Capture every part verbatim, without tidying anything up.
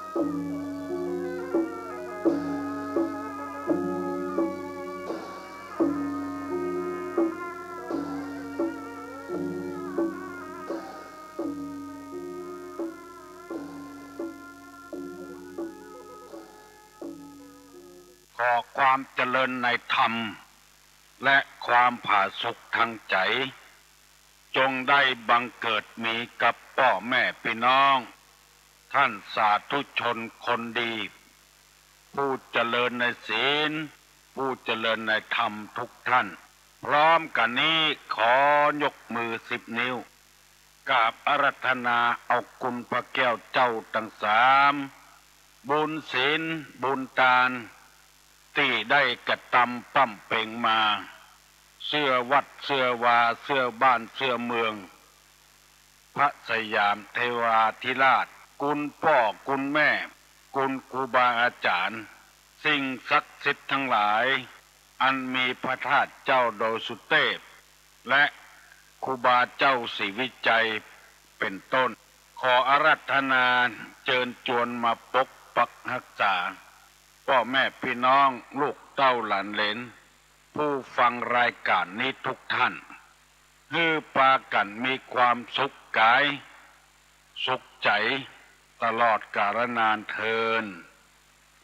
ขอความเจริญในธรรม และความผาสุกทางใจ๋ จงได้บังเกิดมีกับป้อแม่ปี้น้อง ท่านสาธุชนคนดี ผู้เจริญในศีล ผู้เจริญในธรรมทุกท่าน พร้อมกั๋นนี้ขอยกมือสิบนิ้ว กราบอาราธนาเอาคุณพระแก้วเจ้าตังสาม บุญศีล บุญตาน ตี้ได้กระตำปล้ำเป็งมา เสื้อวัด เสื้อวา เสื้อบ้าน เสื้อเมือง พระสยามเทวาธิราช คุณป้อ คุณแม่ คุณครูบาอาจ๋ารย์ สิ่งศักดิ์สิทธิ์ตังหลาย อันมีพระธาตุเจ้าดอยสุเตพ และครูบาเจ้าศรีวิชัย เป๋นต้น ขออาราธนาเจิญจวนมาปกปักฮักษา ป้อแม่ปี้น้อง ลูกเต้าหลานเหลน ผู้ฟังรายก๋านนี้ทุกท่าน หื้อปากั๋นมีความสุขก๋าย สุขใจ๋ ตลอดกาลนานเทอญ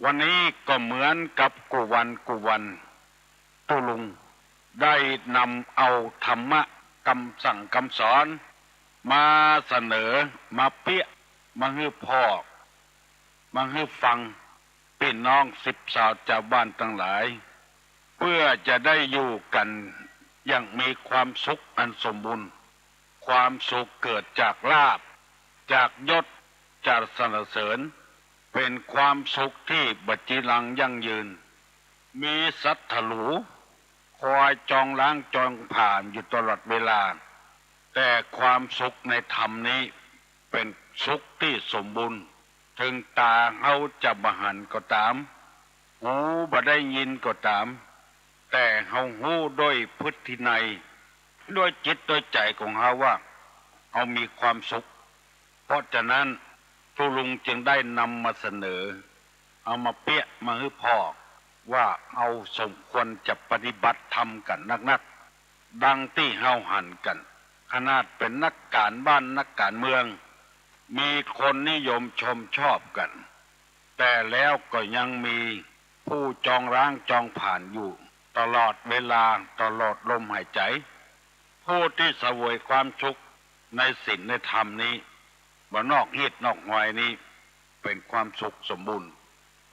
วันนี้ก็เหมือนกับกู้วันกู้วัน ตุ๊ลุงได้นำเอาธรรมะกำสั่งกำสอน มาเสนอ มาเปี้ย มาหื้อพอก มาหื้อฟัง ปี้น้องสิบสาวจาวบ้านตังหลาย เปื้อจะได้อยู่กั๋นอย่างมีความสุขอันสมบูรณ์ ความสุขเกิดจากลาภ จากยศ จากสรรเสริญ เป๋นความสุขตี้บ่จีรังยั่งยืน มีศัตรู๋คอยจองล้างจองผลาญอยู่ตลอดเวลา แต่ความสุขในธรรมนี้เป๋นสุขตี้สมบูรณ์ เถิงต๋าเฮาจะบ่หันก็ต๋าม หูบ่ได้ยินก็ต๋าม แต่เฮาฮู้โดยพฤตินัย โดยจิตโดยใจ๋ของเฮาว่า เฮามีความสุข เพราะฉะนั้นตุ๊ลุงจึงได้นำมาเสนอ เอามาเปี้ย มาหื้อพอก ว่าเฮาสมควรจะปฏิบัติธรรมกั๋นนักๆ ดังตี้เฮาหันกั๋น ขนาดเป๋นนักก๋านบ้านนักก๋านเมือง มีคนนิยมชมชอบกั๋น แต่แล้วก็ยังมีผู้จองล้างจองผลาญอยู่ตลอดเวลา ตลอดลมหายใจ๋ ผู้ตี้เสวยความสุขในศีลในธรรมนี้ บ่นอกฮีตนอกฮอยนี้ เป๋นความสุขสมบูรณ์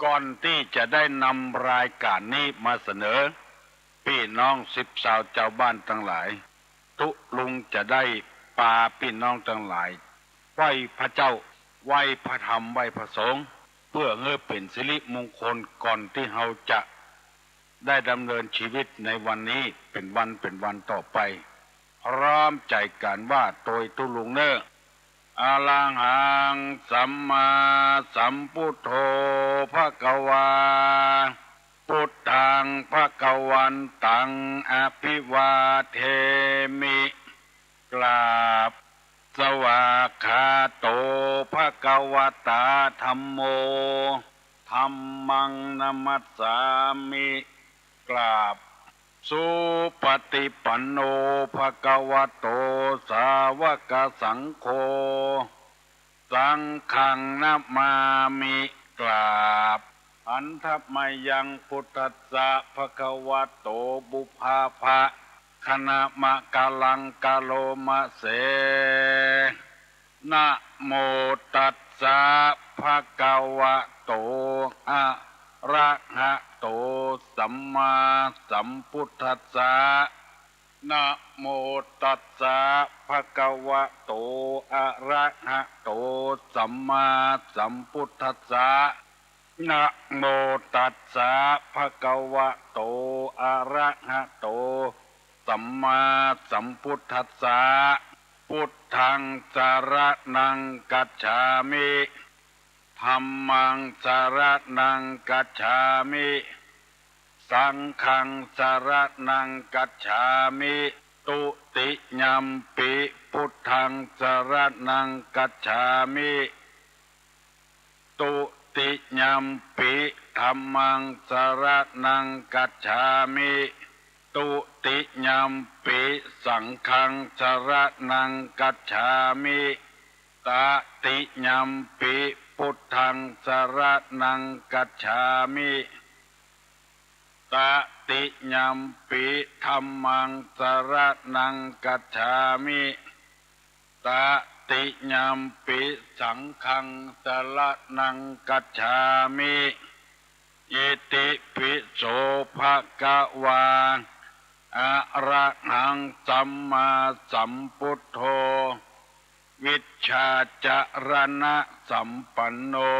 ก่อนตี้จะได้นำรายก๋านนี้มาเสนอ ปี้น้องสิบสาวจาวบ้านตังหลาย ตุ๊ลุงจะได้ปาปี้น้องตังหลาย ไหว้พระเจ้า ไหว้พระธรรม ไหว้พระสงฆ์ เปื้อหื้อเป๋นสิริมงคล ก่อนตี้เฮาจะได้ดำเนินชีวิตในวันนี้ เป๋นวันเป๋นวันต่อไป พร้อมใจ๋กั๋นว่าโตยตุ๊ลุงเน่อ อะระหัง สัมมาสัมพุทโธ ภะคะวา พุทธัง ภะคะวันตัง อะภิวาเทมิ กราบ สวากขาโต ภะคะวะตา ธัมโม ธัมมัง นะมัสสามิ กราบ สุปะติปันโน ภะคะวะโต สาวะกะสังโฆ สังฆัง นะมามิ กราบ หันทะมะยัง พุทธัสสะ ภะคะวะโต ปุพพะ คะนะมะกะลัง กะโรมะเส นะโมตัสสะ ภะคะวะโต อะระหะโต สัมมาสัมพุทธัสสะ นะโมตัสสะ ภะคะวะโต อะระหะโต สัมมาสัมพุทธัสสะ นะโมตัสสะ ภะคะวะโต อะระหะโต สัมมาสัมพุทธัสสะ พุทธัง สะระณัง กัจฉามิ ธัมมัง สะระณัง กัจฉามิ สังฆัง สะระณัง กัจฉามิ ตุติยัมปิ พุทธัง สะระณัง กัจฉามิ ตุ Dutiyampi dhammaṃ saraṇaṃ gacchāmi. Dutiyampi saṅghaṃ saraṇaṃ gacchāmi. Tatiyampi buddhaṃ saraṇaṃ gacchāmi. Tatiyampi dhammaṃ saraṇaṃ gacchāmi. Tatiyampi saṅghaṃ saraṇaṃ gacchāmi. Itipi so bhagavā arahaṃ sammāsambuddho vijjācaraṇasampanno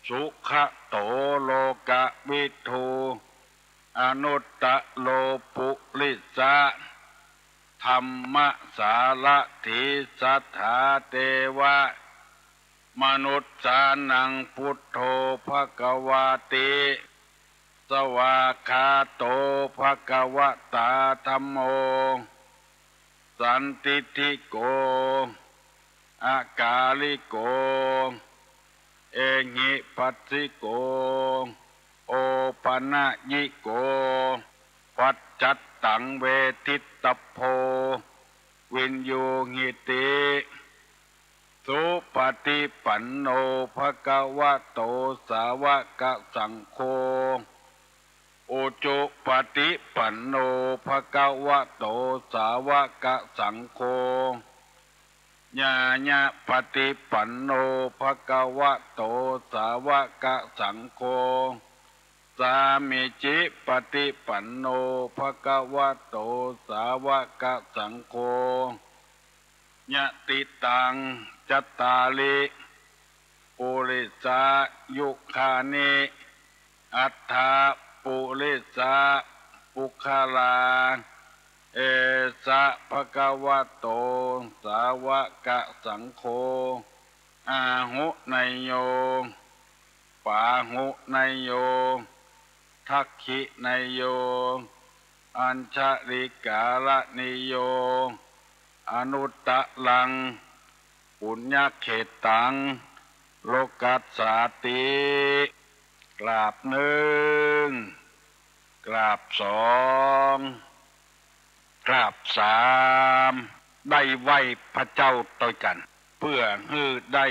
sugato lokavidū anuttaro purisadammasārathi satthā devamanussānaṃ buddho bhagavāti. Svākkhāto bhagavatā dhammo sandiṭṭhiko akāliko ehipassiko opanayiko paccattaṃ veditabbo viññūhīti. Supaṭipanno bhagavato sāvakasaṅgho, ujupaṭipanno bhagavato sāvakasaṅgho, ñāyapaṭipanno bhagavato sāvakasaṅgho, sāmīcipaṭipanno bhagavato sāvakasaṅgho, yadidaṃ cattāri purisayugāni aṭṭha purisapuggalā, esa bhagavato sāvakasaṅgho, āhuneyyo pāhuneyyo dakkhiṇeyyo añjalikaraṇīyo anuttaraṃ puññakkhettaṃ lokassāti. กราบหนึ่ง กราบสอง กราบสาม ได้ไหว้พระเจ้าตวยกั๋น เปื้อหื้อได้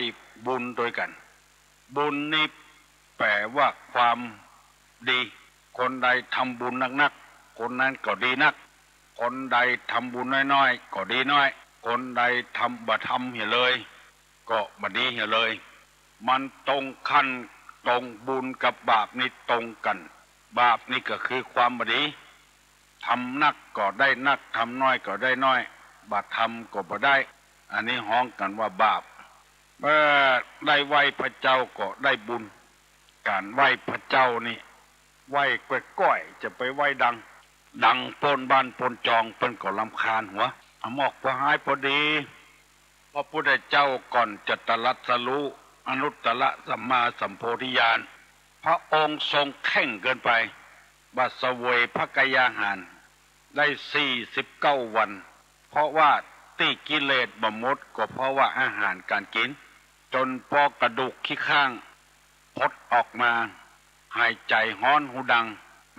บุญตวยกั๋น บุญนี้แป๋ว่าความดี คนใดทำบุญนักๆ คนนั้นก็ดีนัก คนใดทำบุญน้อยๆ ก็ดีน้อย คนใดทำ บ่ทำเหียเลย ก็บ่ดีเหียเลย มันตรงขั้นตรง บุญกับบาปนี่ตรงกั๋น บาปนี่ก็คือความบ่ดี ทำนักก็ได้นัก ทำน้อยก็ได้น้อย บ่ทำก็บ่ได้ อันนี้ฮ้องกั๋นว่าบาป เมื่อได้ไหว้พระเจ้าก็ได้บุญ ก๋านไหว้พระเจ้านี่ ไหว้ก้อยๆ จะไปไหว้ดัง ดังโป้นบ้านโป้นจอง เปิ้นก็รำคาญหัว อมอกหัวหายพอดี พระพุทธเจ้าก่อนจะตรัสรู้อนุตตรสัมมาสัมโพธิญาณ พระองค์ทรงเคร่งเกินไป บ่เสวยพระกยาหารได้สี่สิบเก้าวัน เพราะว่าตี้กิเลสบ่หมด ก็เพราะว่าอาหารก๋านกิ๋น จ๋นปอกระดูกขี้ข้างผดออกมา หายใจ๋ฮ้อนฮูดัง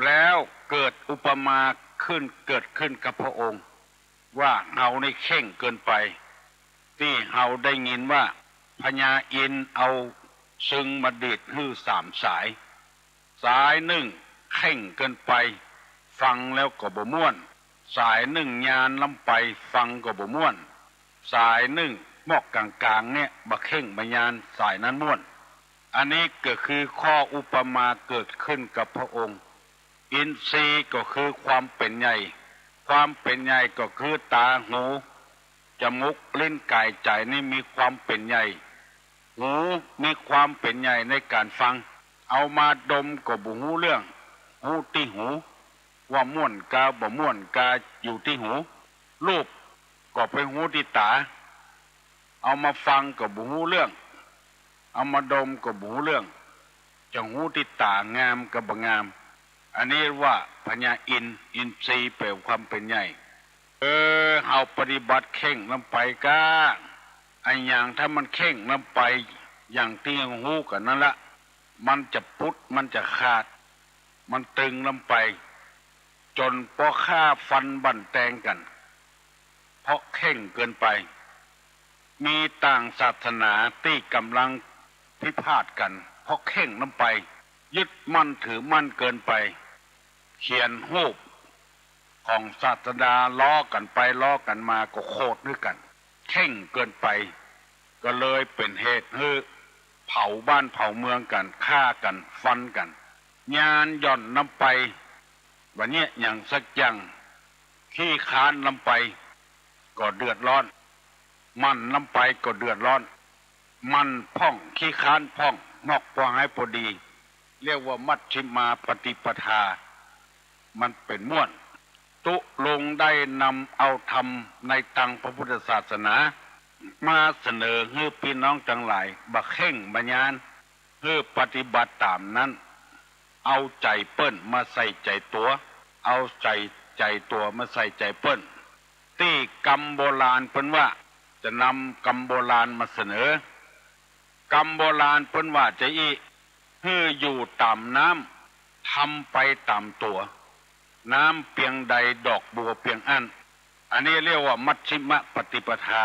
แล้วเกิดอุปมาขึ้น เกิดขึ้นกับพระองค์ ว่าเฮานี่เคร่งเกินไป ตี้เฮาได้ยินว่าพญาอินทร์เอาชึงมาดีดหื้อสามสาย สายนึ่งเคร่งเกินไป ฟังแล้วก็บ่ม่วน สายนึ่งญาณล้ำไป ฟังก็บ่ม่วน สายนึ่งมอกก๋างๆ เนี่ย บ่เคร่งบ่ญาณ สายนั้นม่วน อันนี้ก็คือข้ออุปมาเกิดขึ้นกับพระองค์ อินทรีย์ก็คือความเป๋นใหญ่ ความเป๋นใหญ่ก็คือต๋า หู จมูก ลิ้น ก๋าย ใจ๋ นี่มีความเป๋นใหญ่ หูมีความเป๋นใหญ่ในก๋านฟัง เอามาดมก็บ่ฮู้เรื่อง ฮู้ตี้หู ว่าม่วนกาบ่ม่วนกาอยู่ตี้หู รูปก็ไปฮู้ตี้ต๋า เอามาฟังก็บ่ฮู้เรื่อง เอามาดมก็บ่ฮู้เรื่อง จะฮู้ตี้ต๋างามกับบ่งาม อันนี้ว่าพญาอินทร์ อินทรีย์แป๋ความเป๋นใหญ่ เออ เฮาปฏิบัติเคร่งล้ำไปก้า อะหยังถ้ามันเคร่งล้ำไป อย่างตี้ฮู้กั๋นนั้นละ มันจะปุด มันจะขาด มันตึงลำไป จ๋นป้อฆ่าฟันบั่นแตงกั๋น เพราะเคร่งเกินไป มีต่างศาสนาตี้ก่ำลังพิพาทกั๋น เพราะเคร่งลำไป ยึดมั่นถือมั่นเกินไป เขียนฮูปของศาสดาล้อกั๋นไปล้อกั๋นมาก็โขดหื้อกั๋น เคร่งเกินไป ก็เลยเป๋นเหตุหื้อเผาบ้านเผาเมืองกั๋น ฆ่ากั๋น ฟันกั๋น ญาณหย่อนลำไป บ่าเยียะหยังสักอย่าง ขี้ค้านลำไป ก็เดือดร้อน หมั่นลำไปก็เดือดร้อน หมั่นพ่อง ขี้ค้านพ่อง มอกปอหายปอดี เรียกว่ามัชฌิมาปฏิปทา มันเป๋นม้วน ตุ๊ลุงได้นำเอาธรรมในตังพระพุทธศาสนา มาเสนอหื้อปี้น้องตังหลาย บ่าเคร่งบ่าญาณ หื้อปฏิบัติต๋ามนั้น เอาใจ๋เปิ้นมาใส่ใจ๋ตั๋ว เอาใจ๋ ใจ๋ตั๋วมาใส่ใจ๋เปิ้น ตี้กำโบราณเปิ้นว่า จะนำกำโบราณมาเสนอ กำโบราณเปิ้นว่าจะอี้ หื้ออยู่ต๋ามน้ำ ทำไปต๋ามตั๋ว น้ำเปียงใดดอกบัวเปียงอั้น อันนี้เรียกว่ามัชฌิมปฏิปทา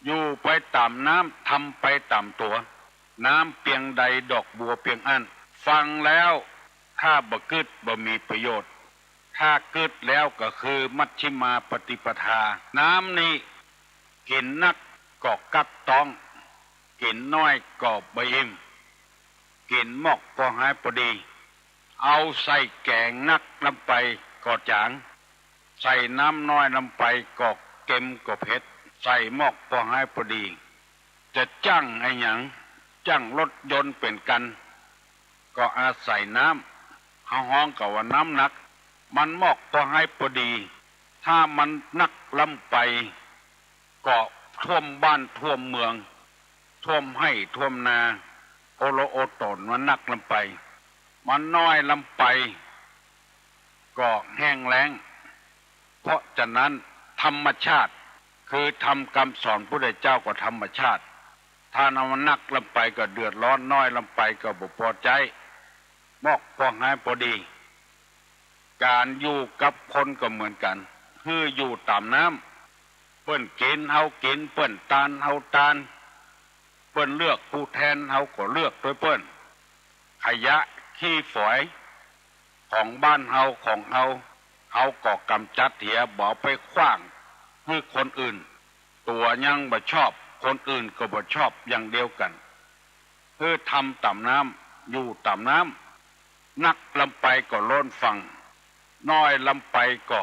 อยู่ไปต๋ามน้ำ ทำไปต๋ามตั๋ว น้ำเปียงใดดอกบัวเปียงอั้น ฟังแล้วถ้าบ่กึ๊ดบ่มีประโยชน์ ถ้ากึ๊ดแล้วก็คือมัชฌิมาปฏิปทา น้ำนี้กิ๋นนักก็กั๊กต๊อง กิ๋นน้อยก็บ่อิ่ม กิ๋นมอกปอหายปอดี เอาใส่แก๋งนักลำไปก็จ๋าง ใส่น้ำน้อยลำไปก็เก็มก็เผ็ด ใส่มอกปอหายปอดี จะจั้งอะหยัง จั้งรถยนต์เป๋นกั๋น ก็อาศัยน้ำ เฮาฮ้องกั๋นว่าน้ำหนัก มันมอกปอหายปอดี ถ้ามันนักลำไป ก็ท่วมบ้านท่วมเมือง ท่วมไฮ่ท่วมนา โอละโอต๋น มันนักลำไป มันน้อยลำไป ก็แห้งแล้ง เพราะฉะนั้นธรรมชาติ คือธรรมกำสอนพุทธเจ้าก็ธรรมชาติ ถ้ามันนักลำไปก็เดือดร้อน น้อยลำไปก็บ่ปอใจ๊ มอกปอหายปอดี ก๋านอยู่กับคนก็เหมือนกั๋น หื้ออยู่ต๋ามน้ำ เปิ้นกิ๋นเฮากิ๋น เปิ้นตานเฮาตาน เปิ้นเลือกผู้แทนเฮาก็เลือกตวยเปิ้น ขยะขี้ฝอยของบ้านเฮาของเฮา เฮาก็ก๋ำจัดเหีย บ่เอาไปขว้างหื้อคนอื่น ตั๋วยังบ่ชอบ คนอื่นก็บ่ชอบอย่างเดียวกั๋น หื้อทำต๋ามน้ำ อยู่ต๋ามน้ำ นักลำไปก็ล้นฝั่ง น้อยลำไปก็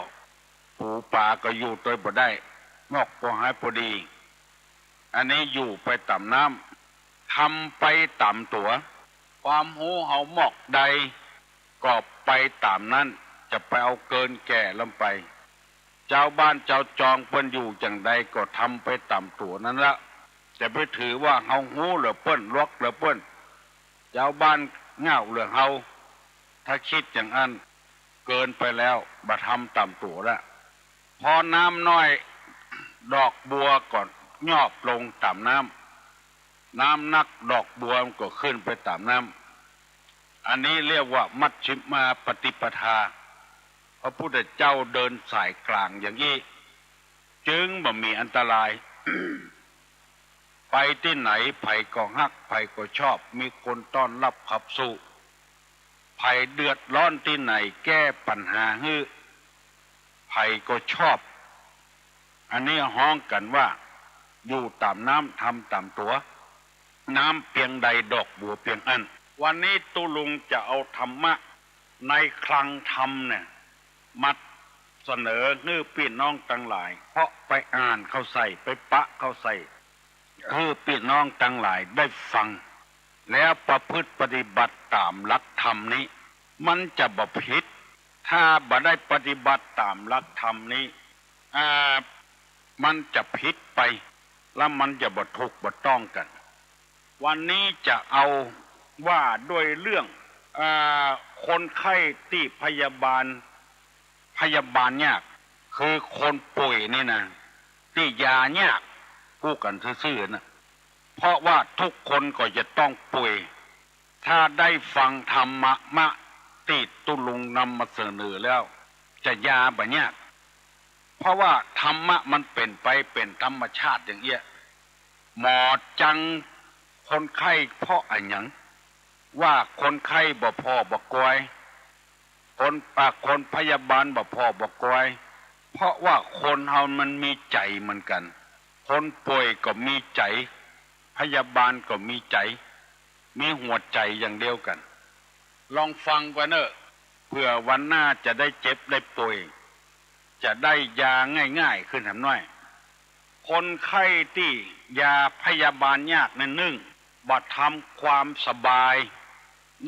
ปูป๋าก็อยู่ตวยบ่ได้ มอกปอหายปอดี อันนี้อยู่ไปต๋ามน้ำ ทำไปต๋ามตั๋ว ความฮู้เฮามอกใด ก็ไปต๋ามนั้น จะไปเอาเกินแก่ลำไป จาวบ้านจาวจองเปิ้นอยู่จั่งใดก็ทำไปต๋ามตั๋วนั้นละ จะไปถือว่าเฮาฮู้เหลือเปิ้น ลวกเหลือเปิ้น จาวบ้านง่าวเหลือเฮา ถ้ากึ๊ดอย่างอั้น เกินไปแล้ว บ่ทำต๋ามตั๋วละ พอน้ำน้อย ดอกบัวก็ยอบลงต๋ามน้ำ น้ำนักดอกบัวมันก็ขึ้นไปต๋ามน้ำ อันนี้เรียกว่ามัชฌิมาปฏิปทา พระพุทธเจ้าเดินสายกลางอย่างอี้ จึงบ่มีอันตราย ไปตี้ไหนใผก็ฮัก ใผก็ชอบ มีคนต้อนรับขับสู้ ใผเดือดร้อนตี้ไหนแก้ปัญหาหื้อ ใผก็ชอบ อันนี้ฮ้องกั๋นว่า อยู่ต๋ามน้ำ ทำต๋ามตั๋ว น้ำเปียงใดดอกบัวเปียงอั้น วันนี้ตุ๊ลุงจะเอาธรรมะในคลังธรรมเนี่ย มาเสนอหื้อปี้น้องตังหลาย เพราะไปอ่านเข้าใส่ ไปปะเข้าใส่ หื้อปี้น้องตังหลายได้ฟัง แล้วประพฤติปฏิบัติต๋ามหลักธรรมนี้ มันจะบ่ผิด ถ้าบ่ได้ปฏิบัติต๋ามหลักธรรมนี้ อ่า มันจะผิดไป แล้วมันจะบ่ถูกบ่ต้องกั๋น วันนี้จะเอาว่าด้วยเรื่อง อ่า คนไข้ตี้พยาบาล พยาบาลยาก คือคนป่วยนี่นะ ตี้ยายาก กู้กั๋นซื่อๆ นะ เพราะว่าทุกคนก็จะต้องป่วย ถ้าได้ฟังธรรมะตี้ตุ๊ลุงนำมาเสนอแล้ว จะยาบ่ยาก เพราะว่าธรรมะมันเป๋นไปเป๋นธรรมชาติอย่างเอี้ย หมอจังคนไข้เพราะอะหยัง ว่าคนไข้บ่ผ่อบ่กอย คน อ่า คนพยาบาลบ่ผ่อบ่กอย เพราะว่าคนเฮามันมีใจ๋เหมือนกั๋น คนป่วยก็มีใจ๋ พยาบาลก็มีใจ๋ มีหัวใจ๋อย่างเดียวกั๋น ลองฟังก่อนเน่อ เผื่อวันหน้าจะได้เจ็บได้ป่วย จะได้ยาง่ายๆ ขึ้นหำน้อย คนไข้ตี้ยาพยาบาลยากนั้น นึ่ง บ่ทำความสบาย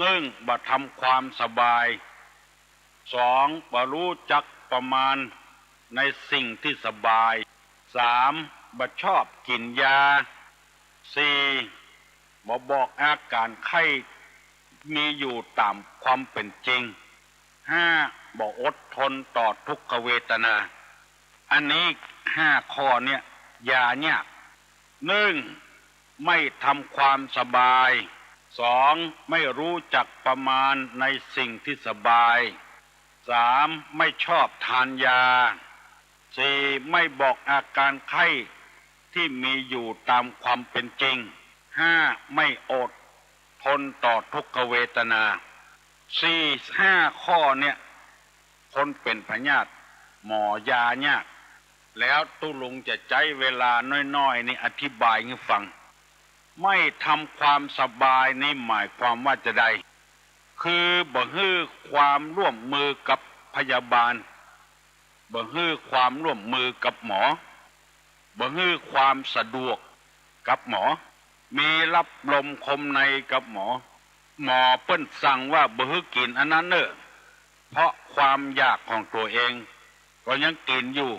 นึ่ง บ่ทำความสบาย สอง บ่ฮู้จักประมาณในสิ่งตี้สบาย สาม บ่ชอบกิ๋นยา สี่ บ่บอกอาก๋านไข้มีอยู่ต๋ามความเป๋นจริง ห้า บ่อดทนต่อทุกขเวทนา อันนี้ห้าข้อเนี่ยยายาก นึ่ง ไม่ทำความสบาย สอง ไม่รู้จักประมาณในสิ่งที่สบาย สาม ไม่ชอบทานยา สี่ ไม่บอกอาการไข้ที่มีอยู่ตามความเป็นจริง ห้า ไม่อดทนต่อทุกขเวทนา สี่ ห้าข้อเนี่ย คนเป๋นพยาธิหมอยายาก แล้วตุ๊ลุงจะใจ๊เวลาน้อยๆ นี้อธิบายหื้อฟัง ไม่ทำความสบายนี้หมายความว่าจาใด คือบ่หื้อความร่วมมือกับพยาบาล บ่หื้อความร่วมมือกับหมอ บ่หื้อความสะดวกกับหมอ มีลับลมคมในกับหมอ หมอเปิ้นสั่งว่าบ่หื้อกิ๋นอันนั้นเน่อ เพราะความอยากของตั๋วเองก็ยังกิ๋นอยู่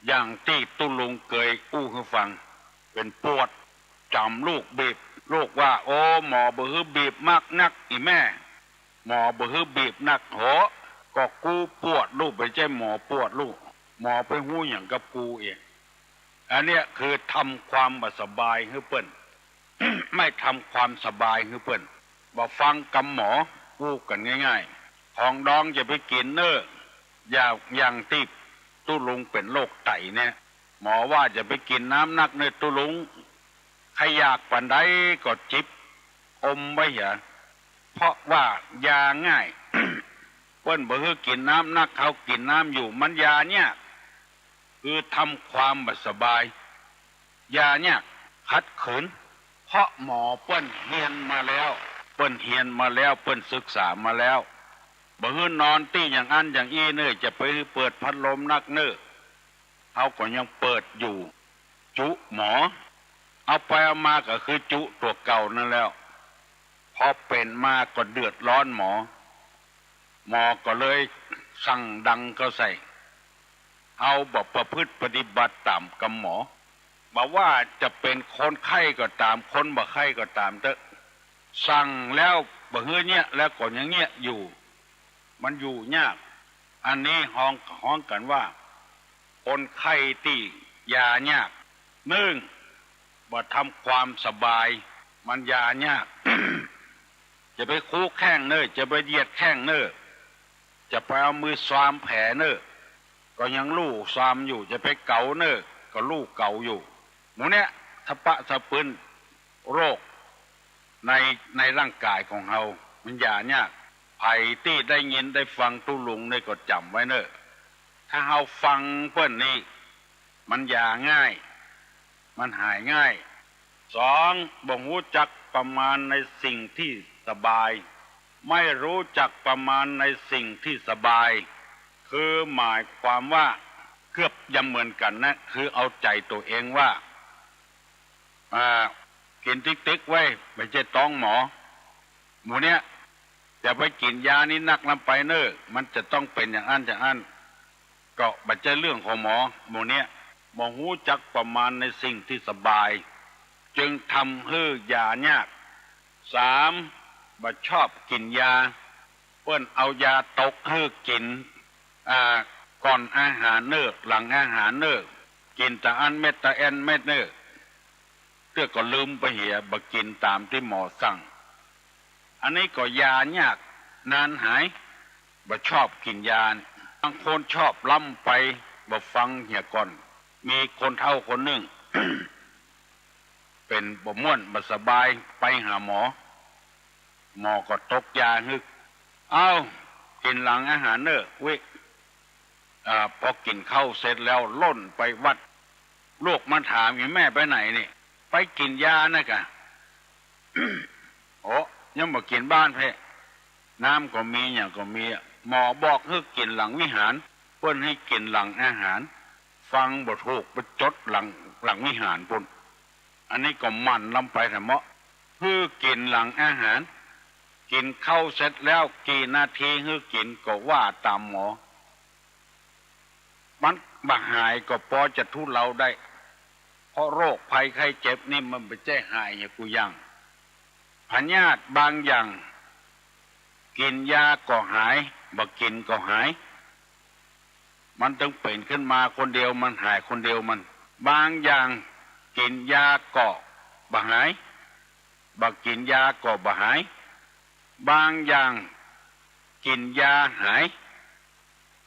อย่างตี้ตุ๊ลุงเกยอู้หื้อฟัง เป๋นปวด จ๋ำลูกบีบ ลูกว่า โอ้ หมอบ่หื้อบีบมากนัก อี่แม่ หมอบ่หื้อบีบนัก โห ก็กูปวดลูก บ่ใจ้หมอปวดลูก หมอไปฮู้หยังกับกูเอง อันเนี้ยคือทำความบ่สบายหื้อเปิ้น ไม่ทำความสบายหื้อเปิ้น บ่ฟังกำหมอ อู้กั๋นง่ายๆ ของดองจะไปกิ๋นเน่อ อย่าง อย่างตี้ตุ๊ลุงเป๋นโรคไตเนี่ย หมอว่าจะไปกิ๋นน้ำนักเน่อตุ๊ลุง ใค่อยากปานใดก็จิบ อมไว้เหีย เพราะว่ายาง่าย เปิ้นบ่หื้อกิ๋นน้ำนัก เฮากิ๋นน้ำอยู่ มันยายาก คือทำความบ่สบาย ยายาก ขัดขืน เพราะหมอเปิ้นเฮียนมาแล้ว เปิ้นเฮียนมาแล้ว เปิ้นศึกษามาแล้ว บ่หื้อนอนตี้อย่างอั้นอย่างอี้เน่อ จะไปหื้อเปิดพัดลมนักเน่อ เฮาก็ยังเปิดอยู่ จุหมอ เอาไปเอามาก็คือจุตั๋วเก่านั้นแล้ว พอเป๋นมาก็เดือดร้อนหมอ หมอก็เลยสั่งดังเข้าใส่ เฮาบ่ประพฤติปฏิบัติต๋ามกำหมอ บ่ว่าจะเป๋นคนไข้ก็ต๋าม คนบ่ไข้ก็ต๋ามเต๊อะ สั่งแล้วบ่หื้อเยียะ แล้วก็ยังเยียะอยู่ มันอยู่ยาก อันนี้ฮ้อง ฮ้องกั๋นว่า คนไข้ตี้ยายาก นึ่ง บ่ทำความสบาย มันยายาก จะไปคูแข้งเน่อ จะไปเหยียดแข้งเน่อ จะไปเอามือซามแผลเน่อ ก็ยังลู่ซามอยู่ จะไปเก๋าเน่อ ก็ลู่เก๋าอยู่ หมู่เนี้ย สะปะสะปืน โรคใน ในร่างก๋ายของเฮา มันยายาก ใผตี้ได้ยินได้ฟังตุ๊ลุงนี่ก็จ๋ำไว้เน่อ ถ้าเฮาฟังเปิ้นนี่ มันยาง่าย มันหายง่าย สอง บ่ฮู้จักประมาณในสิ่งที่สบาย ไม่รู้จักประมาณในสิ่งที่สบาย คือหมายความว่าเกือบจะเหมือนกั๋นนะ คือเอาใจ๋ตั๋วเองว่า อ่า กิ๋นติ๊กๆ ไว้ บ่ใจ้ต้องหมอ หมู่เนี้ย จะไปกิ๋นยานี้นักนำไปเน่อ มันจะต้องเป๋นอย่างอั้นอย่างอั้น ก็บ่ใจ้เรื่องของหมอ หมู่เนี้ย บ่ฮู้จักประมาณในสิ่งที่สบาย จึงทำหื้อยายาก สาม บ่ชอบกิ๋นยา เปิ้นเอายาตกหื้อกิ๋น อ่า ก่อนอาหารเน่อ หลังอาหารเน่อ กิ๋นตะอั้นเม็ดตะแอ้นเม็ดเน่อ เตื้อก็ลืมไปเหีย บ่กิ๋นต๋ามตี้หมอสั่ง อันนี้ก็ยายากนานหาย บ่ชอบกิ๋นยา บางคนชอบล้ำไป บ่ฟังเหียก่อน มีคนเฒ่าคนนึ่ง เป๋นบ่ม่วนบ่สบาย ไปหาหมอ หมอก็ตกยาหื้อ เอ้า กิ๋นหลังอาหารเน่อ วิ อ่า ปอกิ๋นข้าวเสร็จแล้วล่นไปวัด ลูกมาถาม อี่แม่ไปไหนนี่ ไปกิ๋นยานะกะ โอ้ ยังบ่กิ๋นบ้านแพ้ น้ำก็มี หยังก็มี หมอบอกหื้อกิ๋นหลังวิหาร เปิ้นหื้อกิ๋นหลังอาหาร ฟังบ่ถูก ไปจดหลัง หลังวิหารปู๊น อันนี้ก็หมั่นล้ำไปแท้เมาะ หื้อกิ๋นหลังอาหาร กิ๋นข้าวเสร็จแล้วกี่นาทีหื้อกิ๋นก็ว่าต๋ามหมอ มันบ่หายก็ปอจะทุเลาได้ เพราะโรคภัยไข้เจ็บนี่มันบ่ใจ้หายอย่างกูอย่าง พยาธิบางอย่าง กิ๋นยาก็หาย บ่กิ๋นก็หาย มันตึงเป๋นขึ้นมาคนเดียว มันหายคนเดียวมัน บางอย่างกิ๋นยาก็บ่หาย บ่กิ๋นยาก็บ่หาย บางอย่างกิ๋นยาหาย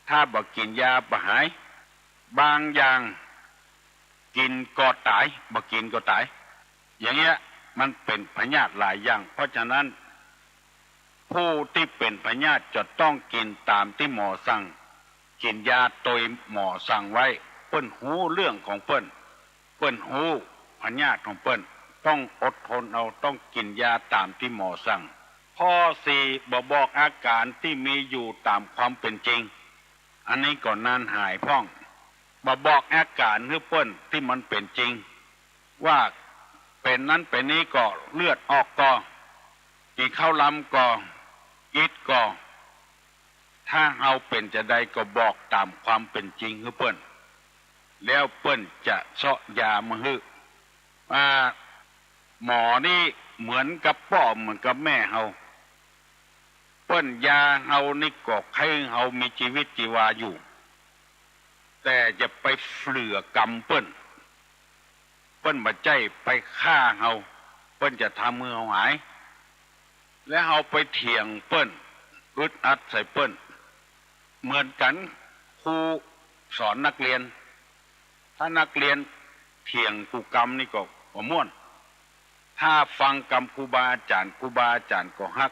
ถ้าบ่กิ๋นยาบ่หาย บางอย่างกิ๋นก็ต๋าย บ่กิ๋นก็ต๋าย อย่างเงี้ย มันเป๋นพยาธิหลายอย่าง เพราะฉะนั้น ผู้ตี้เป๋นพยาธิจะต้องกิ๋นต๋ามตี้หมอสั่ง กิ๋นยาโตยหมอสั่งไว้ เปิ้นฮู้เรื่องของเปิ้น เปิ้นฮู้พยาธิของเปิ้น ต้องอดทนเอา ต้องกิ๋นยาต๋ามตี้หมอสั่ง ข้อสี่ บ่บอกอาก๋านตี้มีอยู่ต๋ามความเป๋นจริง อันนี้ก็นานหายพ่อง บ่บอกอาก๋านหื้อเปิ้นตี้มันเป๋นจริง ว่าเป๋นนั้นเป๋นนี้ก่อ เลือดออกก่อ กิ๋นข้าวลำก่อ อิดก่อ ถ้าเฮาเป๋นจาใดก็บอกต๋ามความเป๋นจริงหื้อเปิ้น แล้วเปิ้นจะเซาะยามาหื้อ อ่า หมอนี่เหมือนกับป้อเหมือนกับแม่เฮา เปิ้นยาเฮานี่ก็ใค่เฮามีจีวิตจีวาอยู่ แต่จะไปเฝื่อกรรมเปิ้น เปิ้นบ่ใจ้ไปฆ่าเฮา เปิ้นจะทำหื้อเฮาหาย และเฮาไปเถียงเปิ้น อึดอัดใส่เปิ้น เหมือนกั๋น ครูสอนนักเรียน ถ้านักเรียนเถียงกูกำนี่ก็บ่ม่วน ถ้าฟังกำครูบาอาจ๋ารย์ ครูบาอาจ๋ารย์ก็ฮัก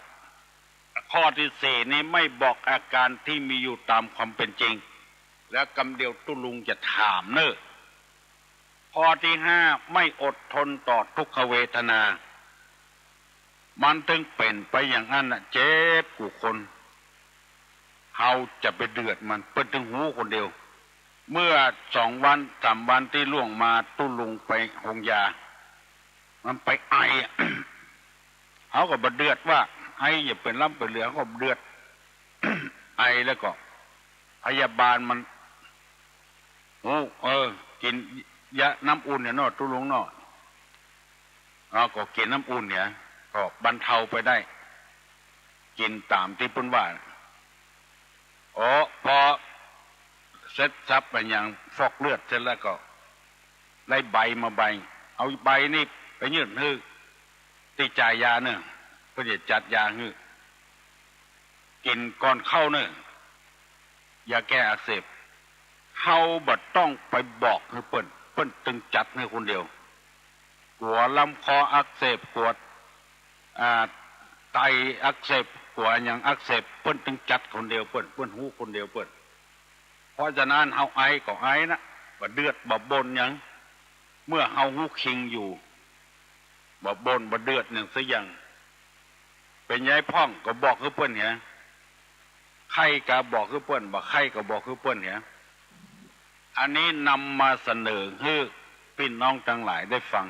ข้อตี้สี่นี้ไม่บอกอาก๋านตี้มีอยู่ต๋ามความเป๋นจริง แล้วกำเดียวตุ๊ลุงจะถามเน่อ ข้อตี้ห้า ไม่อดทนต่อทุกขเวทนา มันตึงเป๋นไปอย่างอั้นน่ะ เจ็บกู้คน เฮาจะไปเดือดมัน เปิ้นตึงฮู้คนเดียว เมื่อสองวันสามวันตี้ล่วงมา ตุ๊ลุงไปโฮงยา มันไปไออะ เฮาก็บ่เดือดว่า ไออย่าเป๋นล้ำเป๋นเหลือ เฮาก็บ่เดือด ไอแล้วก็ พยาบาลมัน โอ้ เออ กิ๋นยาน้ำอุ่นเนี่ยเนาะ ตุ๊ลุงเนาะ เฮาก็กิ๋นน้ำอุ่นเนี่ย ก็บรรเทาไปได้ กิ๋นต๋ามตี้เปิ้นว่า โอ้ ปอเสร็จสับอะหยัง ฟอกเลือดเสร็จแล้วก็ ได้ใบมาใบ เอาใบนี่ไปยื่นหื้อตี้จ่ายยาเน่อ เปิ้นจะจัดยาหื้อ กิ๋นก่อนเข้าเน่อ ยาแก้อักเสบ เฮาบ่ต้องไปบอกหื้อเปิ้น เปิ้นตึงจัดหื้อคนเดียว กั๋วลำคออักเสบ กั๋ว อ่า ไตอักเสบ กั๋วหยังอักเสบ เปิ้นตึงจัดคนเดียวเปิ้น เปิ้นฮู้คนเดียวเปิ้น เพราะฉะนั้นเฮาไอก็ไอนะ บ่เดือดบ่บ่นหยัง เมื่อเฮาฮู้คิงอยู่ บ่บ่นบ่เดือดหยังสักอย่าง เป๋นใยพ่องก็บอกหื้อเปิ้นเหีย ไข้ก็บอกหื้อเปิ้น บ่ไข้ก็บอกหื้อเปิ้นเหีย อันนี้นำมาเสนอหื้อปี้น้องตังหลายได้ฟัง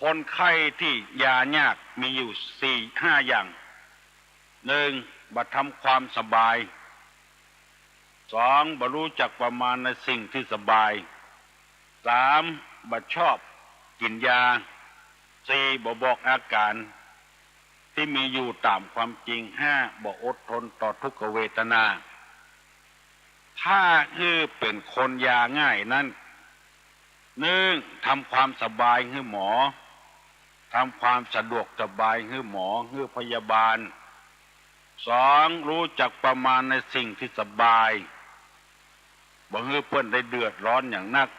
คนไข้ตี้ยายากมีอยู่สี่ห้าอย่าง นึ่ง บ่ทำความสบาย สอง บ่ฮู้จักประมาณในสิ่งตี้สบาย สาม บ่ชอบกิ๋นยา สี่ บ่บอกอาก๋านตี้มีอยู่ต๋ามความจริง ห้า บ่อดทนต่อทุกขเวทนา ถ้าหื้อเป๋นคนยาง่ายนั้น นึ่ง ทำความสบายหื้อหมอ ทำความสะดวกสบายหื้อหมอ หื้อพยาบาล สอง รู้จักประมาณในสิ่งตี้สบาย บ่หื้อเปิ้นได้เดือดร้อนอย่างนัก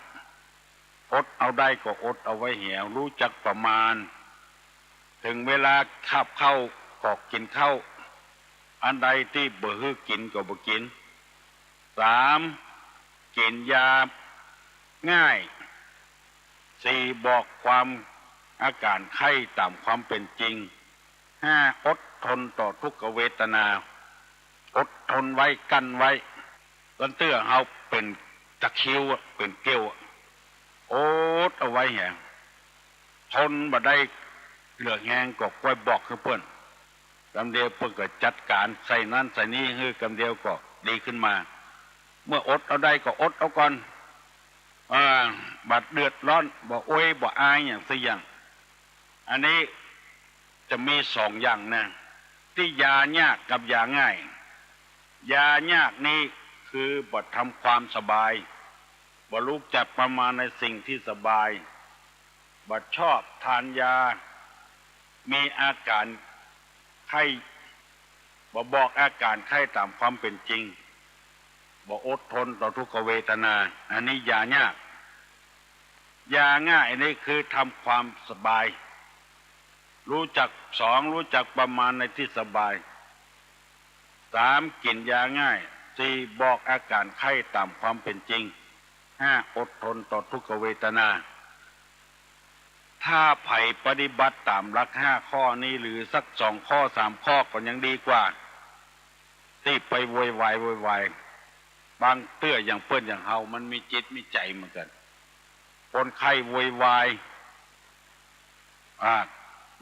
อดเอาได้ก็อดเอาไว้แหว รู้จักประมาณ เถิงเวลาคาบข้าวก็กิ๋นข้าว อันใดตี้บ่หื้อกิ๋นก็บ่กิ๋น สาม กิ๋นยาง่าย สี่ บอกความอาก๋ารไข้ต๋ามความเป๋นจริง ห้า อดทนต่อทุกขเวทนา อดทนไว้ กั้นไว้ ตั้งเตื้อเฮาเป๋นตะคริวอะ เป๋นเกลียวอะ อดเอาไว้แหว ทนบ่ได้เหลือแฮงก็ก้อยบอกหื้อเปิ้น กำเดียวเปิ้นก็จัดก๋ารใส่นั้นใส่นี้หื้อ กำเดียวก็ดีขึ้นมา เมื่ออดเอาได้ก็อดเอาก่อน อ่า บ่เดือดร้อน บ่อวย บ่อายอย่างสักอย่าง อันนี้จะมีสองอย่างนะ ตี้ยายากกับยาง่าย ยายากนี้คือบ่ทำความสบาย บ่รู้จักประมาณในสิ่งตี้สบาย บ่ชอบทานยา มีอาก๋ารไข้ บ่บอกอาก๋ารไข้ต๋ามความเป๋นจริง บ่อดทนต่อทุกขเวทนา อันนี้ยายาก ยาง่ายอันนี้คือทำความสบาย รู้จัก สอง รู้จักประมาณในตี้สบาย สาม กิ๋นยาง่าย สี่ บอกอาก๋ารไข้ต๋ามความเป๋นจริง ห้า อดทนต่อทุกขเวทนา ถ้าใผปฏิบัติต๋ามหลักห้าข้อนี้ หรือสักสองข้อสามข้อก็ยังดีกว่า ตี้ไปโวยวาย โวยวาย บางเตื้ออย่างเปิ้นอย่างเฮามันมีจิตมีใจ๋เหมือนกั๋น คนไข้โวยวาย อ่า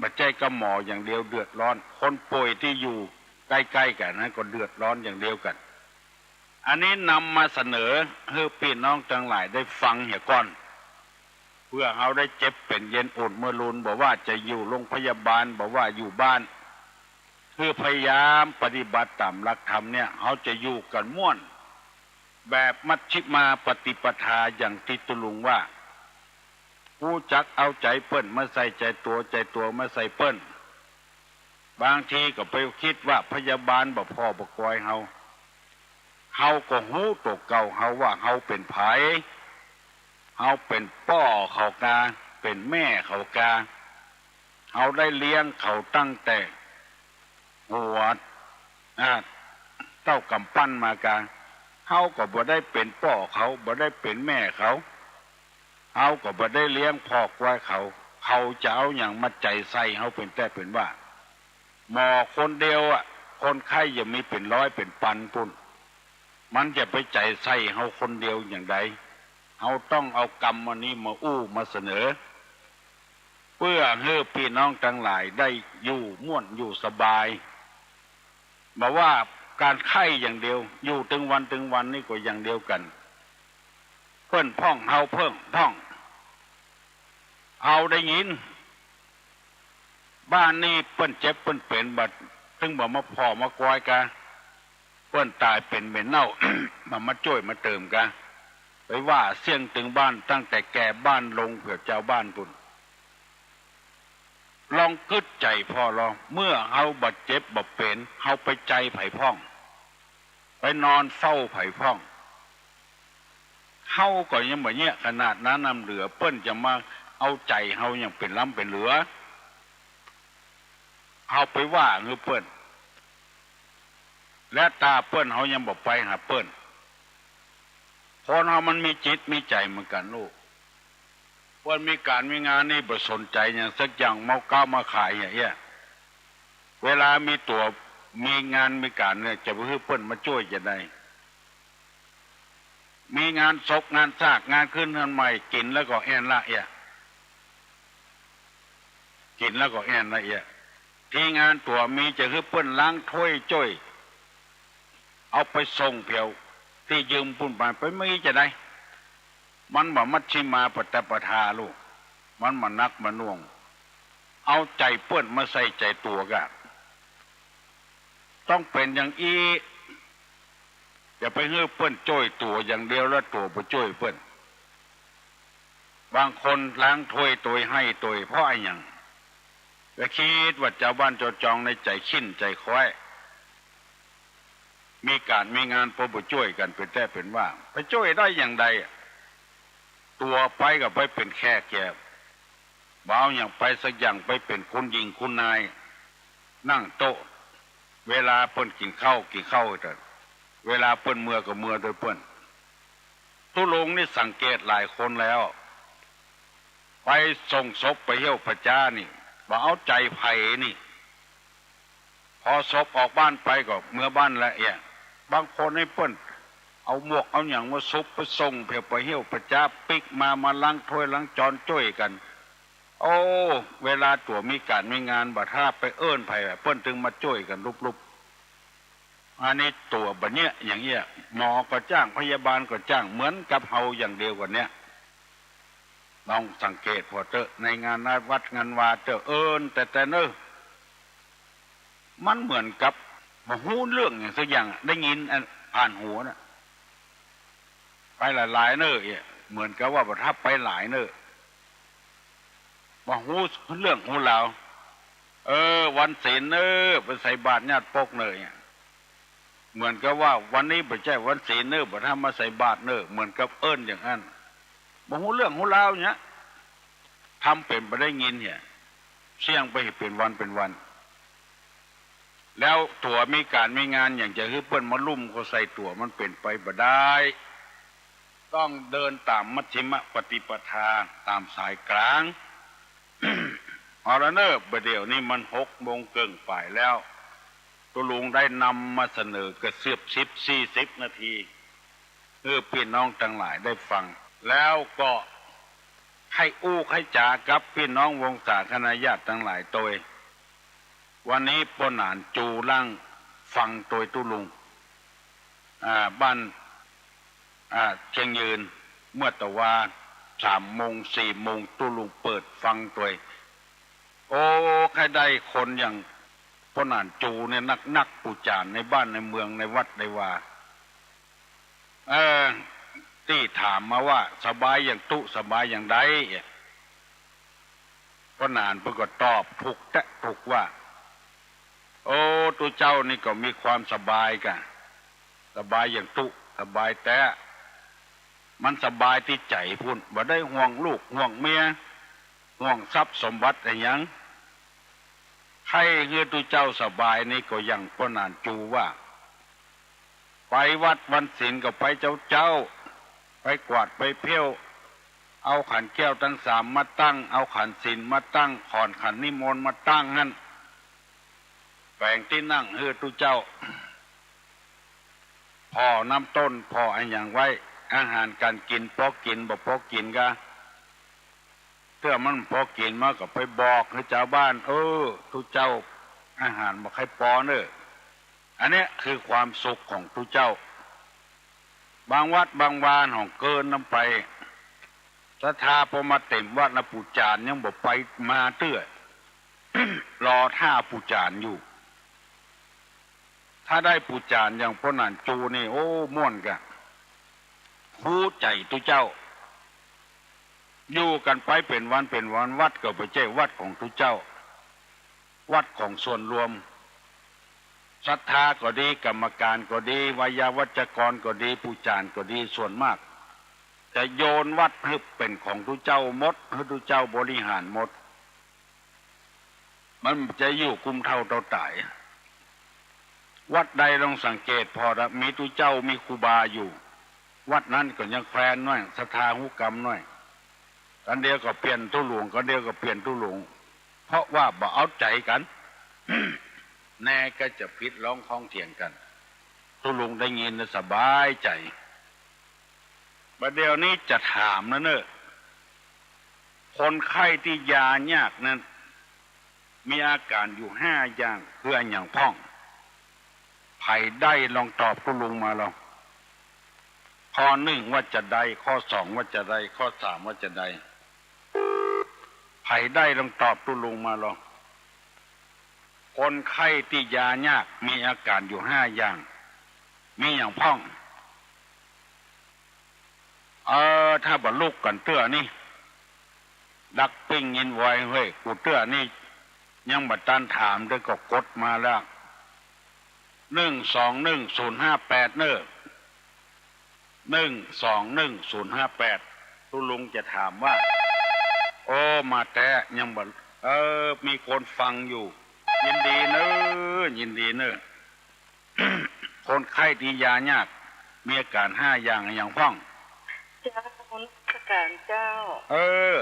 บ่ใจ้ก้าหมออย่างเดียวเดือดร้อน คนป่วยตี้อยู่ใก้ๆ กั๋นนั้นก็เดือดร้อนอย่างเดียวกั๋น อันนี้นำมาเสนอหื้อปี้น้องตังหลายได้ฟังเหียก่อน เปื้อเฮาได้เจ็บเป๋นเย็นอดเมื่อลูน บ่ว่าจะอยู่โรงพยาบาล บ่ว่าอยู่บ้าน คือพยายามปฏิบัติต๋ามหลักธรรมเนี่ย เฮาจะอยู่กั๋นม่วน แบบมัชฌิมาปฏิปทาอย่างตี้ตุ๊ลุงว่า ฮู้จักเอาใจ๋เปิ้น มาใส่ใจ๋ตั๋ว ใจ๋ตั๋วมาใส่เปิ้น บางทีก็ไปกึ๊ดว่าพยาบาลบ่ผ่อบ่กอยเฮา เฮาก็ฮู้ตั๋วเก่าเฮาว่าเฮาเป๋นใผ เฮาเป๋นป้อเขากา เป๋นแม่เขากา เฮาได้เลี้ยงเขาตั้งแต่หัว อ่า เต้ากำปั้นมากา เฮาก็บ่ได้เป๋นป้อเขา บ่ได้เป๋นแม่เขา เฮาก็บ่ได้เลี้ยงผ่อกอยเขา เขาจะเอาหยังมาใจ๋ใส่เฮาเป๋นแต๊เป๋นว่า หมอคนเดียวอะ คนไข้ยังมีเป๋นร้อยเป๋นปันปู้น มันจะไปใจ๋ใส่เฮาคนเดียวอย่างใด เฮาต้องเอากำอันนี้มาอู้มาเสนอ เปื้อหื้อปี้น้องตังหลายได้อยู่ม่วนอยู่สบาย บ่ว่าก๋านไข้อย่างเดียว อยู่ตึงวันตึงวันนี่ก็อย่างเดียวกั๋น เปิ้นพ่องเฮาเปิ้นพ่อง เฮาได้ยิน บ้านนี้เปิ้นเจ็บเปิ้นเป๋น บ่า ตึงบ่มาผ่อมากอยกา เปิ้นต๋ายเป๋นเหม็นเน่า บ่มาจ้วยมาเติมกา ไปว่าเสี้ยงตึงบ้านตั้งแต่แก่บ้านลงเผื่อจาวบ้านปู้น ลองกึ๊ดใจ๋ผ่อลอง เมื่อเฮาบ่เจ็บบ่เป๋น เฮาไปใจ๋ใผพ่อง ไปนอนเฝ้าใผพ่อง เฮาก็ยังบ่เยียะขนาดนั้นนำเหลือ เปิ้นจะมาเอาใจ๋เฮาอย่างเป๋นล้ำเป๋นเหลือ เฮาไปว่าหื้อเปิ้น และต๋าเปิ้นเฮายังบ่ไปหาเปิ้น คนเฮามันมีจิตมีใจ๋เหมือนกั๋นลูก เปิ้นมีก๋านมีงานนี่บ่สนใจ๋หยังสักอย่าง เมาก๊าวมาขายอย่างเอี้ย เวลามีตั๋วมีงานมีก๋านเนี่ย จะไปหื้อเปิ้นมาจ้วยจะใด มีงานศพงานซากงานขึ้นเฮือนใหม่ กิ๋นแล้วก็แอ่นละเอี้ย กิ๋นแล้วก็แอ่นละเอี้ย ตี้งานตั๋วมีจะหื้อเปิ้นล้างถ้วยจ้วย เอาไปส่งแผวตี้ยืมปู้นไป ไปมีจะใด มันบ่มัชฌิมาปฏิปทาลูก มันบ่หนักบ่หน่วง เอาใจ๋เปิ้นมาใส่ใจ๋ตั๋วกา ต้องเป๋นอย่างอี้ อย่าไปหื้อเปิ้นจ้วยตั๋วอย่างเดียว แล้วตั๋วบ่จ้วยเปิ้น บางคนล้างถ้วยตวยไห้ตวย เพราะอะหยัง ก็กึ๊ดว่าจาวบ้านจาวจองในใจ๋ขิ้นใจ๋ค้อย มีก๋านมีงานปอบ่จ้วยกั๋นเป๋นแต๊เป๋นว่า ไปจ้วยได้อย่างใด ตั๋วไปก็ไปเป๋นแขกแก่ บ่เอาหยังไปสักอย่าง ไปเป๋นคุณหญิงคุณนาย นั่งโต๊ะ เวลาเปิ้นกิ๋นข้าว กิ๋นข้าวเถิง เวลาเปิ้นเมือก็เมือโตยเปิ้น ตุ๊ลุงนี่สังเกตหลายคนแล้ว ไปส่งศพไปเหี่ยวผะจ๊านี่ บ่เอาใจ๋ใผนี่ พอศพออกบ้านไปก็เมือบ้านละเอียด บางคนนี่เปิ้นเอาหมวกเอาหยังมาสุบไปส่งเผียไปเหี่ยวผะจ๊า ปิ๊กมา มาล้างถ้วยล้างจานจ้วยกั๋น โอ้ เวลาตั๋วมีก๋านมีงานบ่าถ้าไปเอิ้นใผ เปิ้นตึงมาจ้วยกั๋นลุบๆ อันนี้ตั๋วบ่าเยียะอย่างเอี้ย หมอก็จ้าง พยาบาลก็จ้าง เหมือนกับเฮาอย่างเดียวกั๋นเนี่ย ลองสังเกตผ่อเต๊อะ ในงานวัดงานวาเต๊อะ เอิ้นแต๊ๆ เน่อ มันเหมือนกับบ่ฮู้เรื่องหยังสักอย่างอะ ได้ยินอันผ่านหูน่ะ ไปหลายๆ เน่อเอี้ย เหมือนกับว่าบ่าถ้าไปหลายเน่อ บ่ฮู้เรื่องฮู้ราว เออ วันศีลเน่อ ไปใส่บาตรญาติปกเน่อเอี้ย เหมือนกับว่าวันนี้บ่ใจ้วันศีลเน่อ บ่าถ้ามาใส่บาตรเน่อ เหมือนกับเอิ้นอย่างอั้น บ่ฮู้เรื่องฮู้ราวเยียะ ทำเป๋นบ่ได้ยินเหีย เสี้ยงไปเป๋นวันเป๋นวัน แล้วตั๋วมีก๋านมีงานหยังจะหื้อเปิ้นมาลุ่มเข้าใส่ตั๋ว มันเป๋นไปบ่ได้ ต้องเดินต๋ามมัชฌิมปฏิปทา ต๋ามสายกลาง เอาละเน่อ บ่าเดี่ยวนี้มันหกโมงเกิ่งป๋ายแล้ว ตุ๊ลุงได้นำมาเสนอก็เกือบสิบ สี่สิบนาที หื้อปี้น้องตังหลายได้ฟัง แล้วก็ใค่อู้ใค่จ๋ากับปี้น้องวงศาคณาญาติตังหลายโตย วันนี้ป้อหนานจู๋ลั่งฟังโตยตุ๊ลุง อ่า บ้าน อ่า เชียงยืน เมื่อตะวาสามโมง สี่โมงตุ๊ลุงเปิดฟังโตย โอ้ ใค่ได้คนอย่างป้อหนานจู๋เนี่ยนักๆ ปู่จ๋ารย์ในบ้านในเมืองในวัดในวา เออ ตี้ถามมาว่าสบายอย่างตุ๊ สบายอย่างใด ป้อหนานเปิ้นก็ตอบถูกแต๊ถูกว่า โอ้ ตุ๊เจ้านี่ก็มีความสบายก่ะ สบายอย่างตุ๊ สบายแต๊ มันสบายตี้ใจ๋ปู้น บ่ได้ห่วงลูกห่วงเมีย ห่วงทรัพย์สมบัติอะหยัง ใค่หื้อตุ๊เจ้าสบายนี่ก็อย่างป้อหนานจู๋ว่า ไปวัดวันศีลก็ไปเจ๊าๆ ไปกวาดไปเผี้ยว เอาขันแก้วตังสามมาตั้ง เอาขันศีลมาตั้ง ขอนขันนิมนต์มาตั้งหั้น แป๋งตี้นั่งหื้อตุ๊เจ้า ผ่อน้ำต้น ผ่ออะหยังไว้ อาหารก๋านกิ๋น ปอกิ๋น บ่ปอกิ๋นกา เตื้อมันปอกิ๋นมาก็ไปบอกหื้อจาวบ้าน เออ ตุ๊เจ้าอาหารบ่ใค่ปอเน่อ อันเนี้ยคือความสุขของตุ๊เจ้า บางวัดบางวาของเกินนำไป ศรัทธาปอมาเต๋มวัดนะ ปู่จ๋ารย์ยังบ่ไปมาเตื้อ รอต้าปู่จ๋ารย์อยู่ ถ้าได้ปู่จ๋ารย์อย่างป้อหนานจู๋นี่ โอ้ ม่วนก่ะ ฮู้ใจ๋ตุ๊เจ้า อยู่กั๋นไปเป๋นวันเป๋นวัน วัดก็บ่ใจ้วัดของตุ๊เจ้า วัดของส่วนรวม ศรัทธาก็ดี กรรมก๋านก็ดี ไวยาวัจกรก็ดี ปู่จ๋ารย์ก็ดี ส่วนมาก จะโยนวัดหื้อเป๋นของตุ๊เจ้าหมด หื้อตุ๊เจ้าบริหารหมด มันจะอยู่กุมเฒ่าเต๋าต๋าย วัดใดลองสังเกตผ่อเต๊อะ มีตุ๊เจ้ามีครูบาอยู่ วัดนั้นก็ยังแควนน้อย ศรัทธาฮู้กำน้อย กั๋นเดียวก็เปลี่ยนตุ๊ลุง กั๋นเดียวก็เปลี่ยนตุ๊ลุง เพราะว่าบ่เอาใจ๋กั๋น แน่ก็จะผิดร้องข้องเถียงกั๋น ตุ๊ลุงได้ยินแล้วสบายใจ๋ บ่าเดี่ยวนี้จะถามนะเน่อ คนไข้ตี้ยายากนั้น มีอาก๋านอยู่ห้าอย่าง คืออะหยังพ่อง ใผได้ลองตอบตุ๊ลุงมาลอง ข้อนึ่งว่าจาใด ข้อสองว่าจาใด ข้อสามว่าจาใด ใผได้ลองตอบตุ๊ลุงมาลอง คนไข้ตี้ยายากมีอาก๋านอยู่ห้าอย่าง มีอะหยังพ่อง เออ ถ้าบ่ลุกกั๋นเตื้อนี่ ดักปิ้งยินไวเฮ้ย กูเตื้อนี่ ยังบ่ตันถามเต๊อะ ก็กดมาแล้ว หนึ่งสองหนึ่งศูนย์ห้าแปด เน่อ หนึ่งสองหนึ่งศูนย์ห้าแปด ตุ๊ลุงจะถามว่า โอ้ มาแต๊ ยังบ่ เออ มีคนฟังอยู่ ยินดีเน่อ ยินดีเน่อ คนไข้ตี้ยายาก มีอาก๋านห้าอย่าง อะหยังพ่อง เจ้า นมัสก๋านเจ้า เออ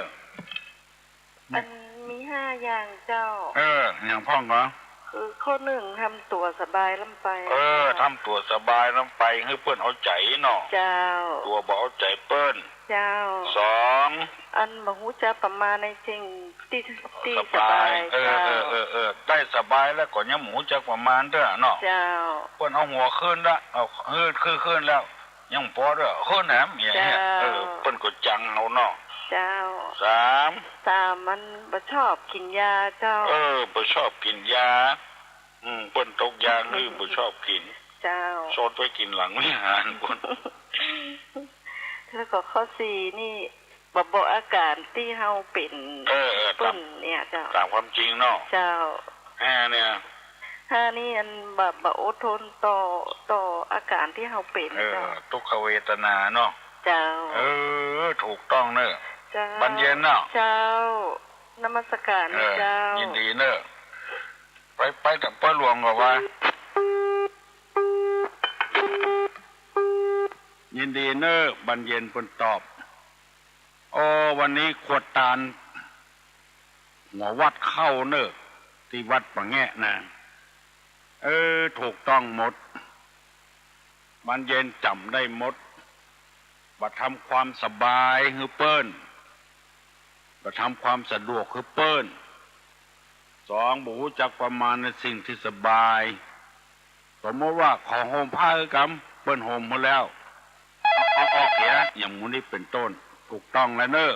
อันมีห้าอย่างเจ้า เออ อะหยังพ่องก็ คือข้อหนึ่ง ทำตั๋วสบายล้ำไป เออ ทำตั๋วสบายล้ำไป หื้อเปิ้นเอาใจ๋เนาะ เจ้า ตั๋วบ่เอาใจ๋เปิ้น เจ้า สอง อันบ่ฮู้จักประมาณในสิ่งตี้ ตี้สบาย สบาย เออ เจ้า เออ เออ เออ ได้สบายแล้วก็ยังบ่ฮู้จักประมาณเตื้อเนาะ เจ้า เปิ้นเอาหัวขึ้นละ เอา ขึ้น ขึ้น ขึ้นแล้ว ยังบ่ปอเตื้อ ขึ้นแหม เจ้า เออ เปิ้นก็จังเฮาเนาะ เจ้า สาม สาม มันบ่ชอบกิ๋นยาเจ้า เออ บ่ชอบกิ๋นยา อืม เปิ้นตกยา หื้อบ่ชอบกิ๋น เจ้า ซอดไว้กิ๋นหลังวิหารปุ้น แล้วก็ข้อสี่นี่ บ่บอกอาก๋านตี้เฮาเป๋น เออ เออ เปิ้นเนี่ยเจ้า ต๋ามความจริงเนาะ เจ้า ห้าเนี่ย ห้านี่อันบ่ บ่อดทนต่อ ต่ออาก๋านตี้เฮาเป๋น เออ เจ้า ทุกขเวทนาเนาะ เจ้า เออ ถูกต้องเน่อ เจ้า บานเย็นเนาะ เจ้า นมัสก๋าน เออ เจ้า ยินดีเน่อ ไป ไปตะ ไปหลวงก็ว่า ยินดีเน่อ บานเย็นเปิ้นตอบ โอ้ วันนี้ขวดตาน หัววัดเข้าเน่อ ตี้วัดป่าแงะนะ เออ ถูกต้องหมด บานเย็นจ๋ำได้หมด บ่ทำความสบายหื้อเปิ้น บ่ทำความสะดวกหื้อเปิ้น สอง บ่ฮู้จักประมาณในสิ่งตี้สบาย สมมุติว่าขอห่มผ้าหื้อกำ เปิ้นห่มหื้อแล้ว เอา เอาออกเหีย อย่างหมู่นี้เป๋นต้น ถูกต้องแล้วเน่อ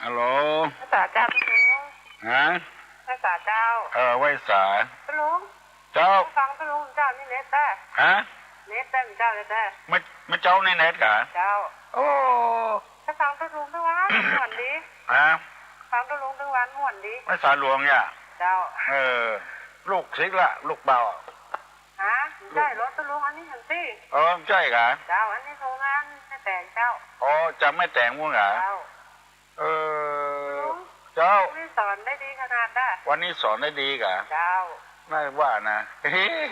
ฮัลโหล ไหว้สาเจ้าตุ๊ลุง ฮะ ไหว้สาเจ้า เออ ไหว้สา ตุ๊ลุง เจ้า ฟังตุ๊ลุงเจ้านี่เน็ตแต๊ ฮะ เน็ตแต๊เจ้าเน็ตแต๊ แม่ แม่เจ้านี่เน็ตกา เจ้า โอ้ ถ้าฟังตุ๊ลุงตุ๊กวันม่วนดี ฮะ ฟังตุ๊ลุงตุ๊กวันม่วนดี ไหว้สาหลวงเนี่ย เจ้า เออ ลูกศิษย์ละ ลูกบ่าว ฮะ ใจ้เหรอตุ๊ลุง อันนี้หันตี้ เออ ใจ้กา เจ้า อันนี้โทรมาแม่แตงเจ้า อ๋อ จากแม่แตงปุ้นกา เจ้า เออ ตุ๊ลุง เจ้า วันนี้สอนได้ดีขนาดน่ะ วันนี้สอนได้ดีกา เจ้า น่าว่านะ เออ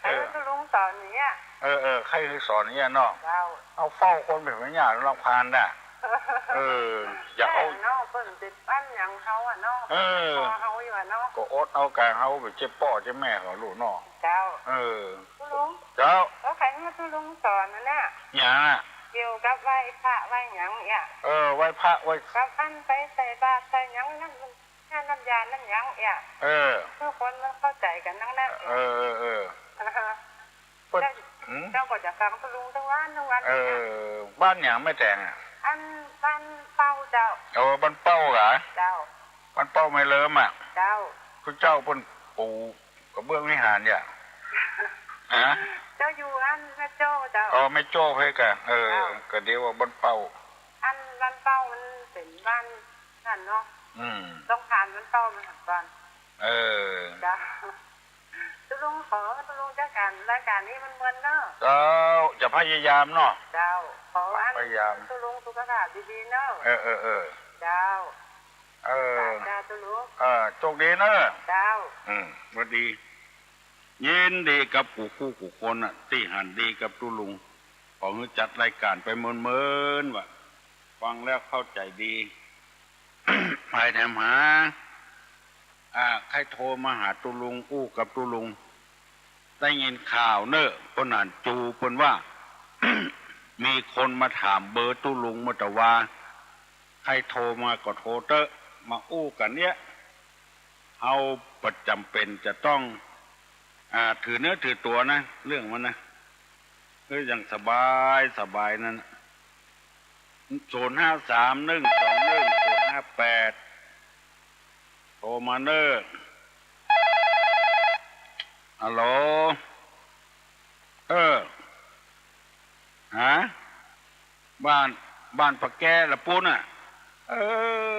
เออ ตุ๊ลุงสอนอย่างเงี้ย เออ เออ ใค่สอนอย่างเงี้ยเนาะ เจ้า เอาเฝ้าคนเป๋นพญาลำคาญน่ะ เออ อย่าเอา แม่เนาะ เปิ้นเจ็บอั้นหยังเฮาอะเนาะ เออ พอเฮาอยู่อะเนาะ ก็อดเอากาเฮาไปเจ็บป้อเจ็บแม่เขาลูกเนาะ เจ้า เออ ตุ๊ลุง เจ้า แล้วใครมาตุ๊ลุงสอนนะเนี่ย หยังอะ เกี่ยวกับไหว้พระไหว้หยังเนี่ย เออ ไหว้พระไหว้ กับอันไปใส่บาตรใส่หยังนั่นมัน น้ำยาน้ำหยังเนี่ย เออ คือคนมันเข้าใจ๋กั๋นตังนั้น เออ เออ เออ เปิ้น เจ้า หืม เจ้าก็จะฟังตุ๊ลุงตึงวันตึงวัน เออ เนี่ย บ้านหยังแม่แตงอะ อันบ้านเป้าเจ้า โอ้ บ้านเป้ากา เจ้า บ้านเป้าแม่เลิ้มอะ เจ้า คือเจ้าเปิ้นปูกระเบื้องวิหารเนี่ย ฮะ เจ้าอยู่อันแม่โจ้เจ้า อ๋อ แม่โจ้เพกอะ เออ เจ้า ก็เดี๋ยวว่าบ้านเป้า อันบ้านเป้ามันเป๋นบ้านนั่นเนาะ อืม ต้องผ่านบ้านเป้ามาก่อน เออ เจ้า ตุ๊ลุงขอตุ๊ลุงจัดก๋านรายก๋านนี้มันม่วนเน่อ เจ้า จะพยายามเนาะ เจ้า ขออัน พยายาม ตุ๊ลุงสุขภาพดีๆ เน่อ เออ เออ เออ เจ้า เออ เจ้าตุ๊ลุง เออ โชคดีเน่อ เจ้า อืม หวัดดี ยินดีกับกู้คู่กู้คนน่ะ ตี้หันดีกับตุ๊ลุง ขอหื้อจัดรายก๋านไปเมินๆ ว่ะ ฟังแล้วเข้าใจ๋ดี ใผแถมหา อ่า ใค่โทรมาหาตุ๊ลุง อู้กับตุ๊ลุง ได้ยินข่าวเน่อ เปิ้นหันจู เปิ้นว่า มีคนมาถามเบอร์ตุ๊ลุงเมื่อตะวา ใค่โทรมาก็โทรเต๊อะ มาอู้กั๋นเนี่ย เฮาบ่จ๋ำเป๋นจะต้อง อ่า ถือเนื้อถือตั๋วนะ เรื่องมันนะ คืออย่างสบายสบายนั่นน่ะ ศูนย์ห้าสาม หนึ่งสองหนึ่ง ศูนย์ห้าแปด โทรมาเน่อ ฮัลโหล เออ ฮะ บ้าน บ้านปะแก้ละปู๊นน่ะ เอ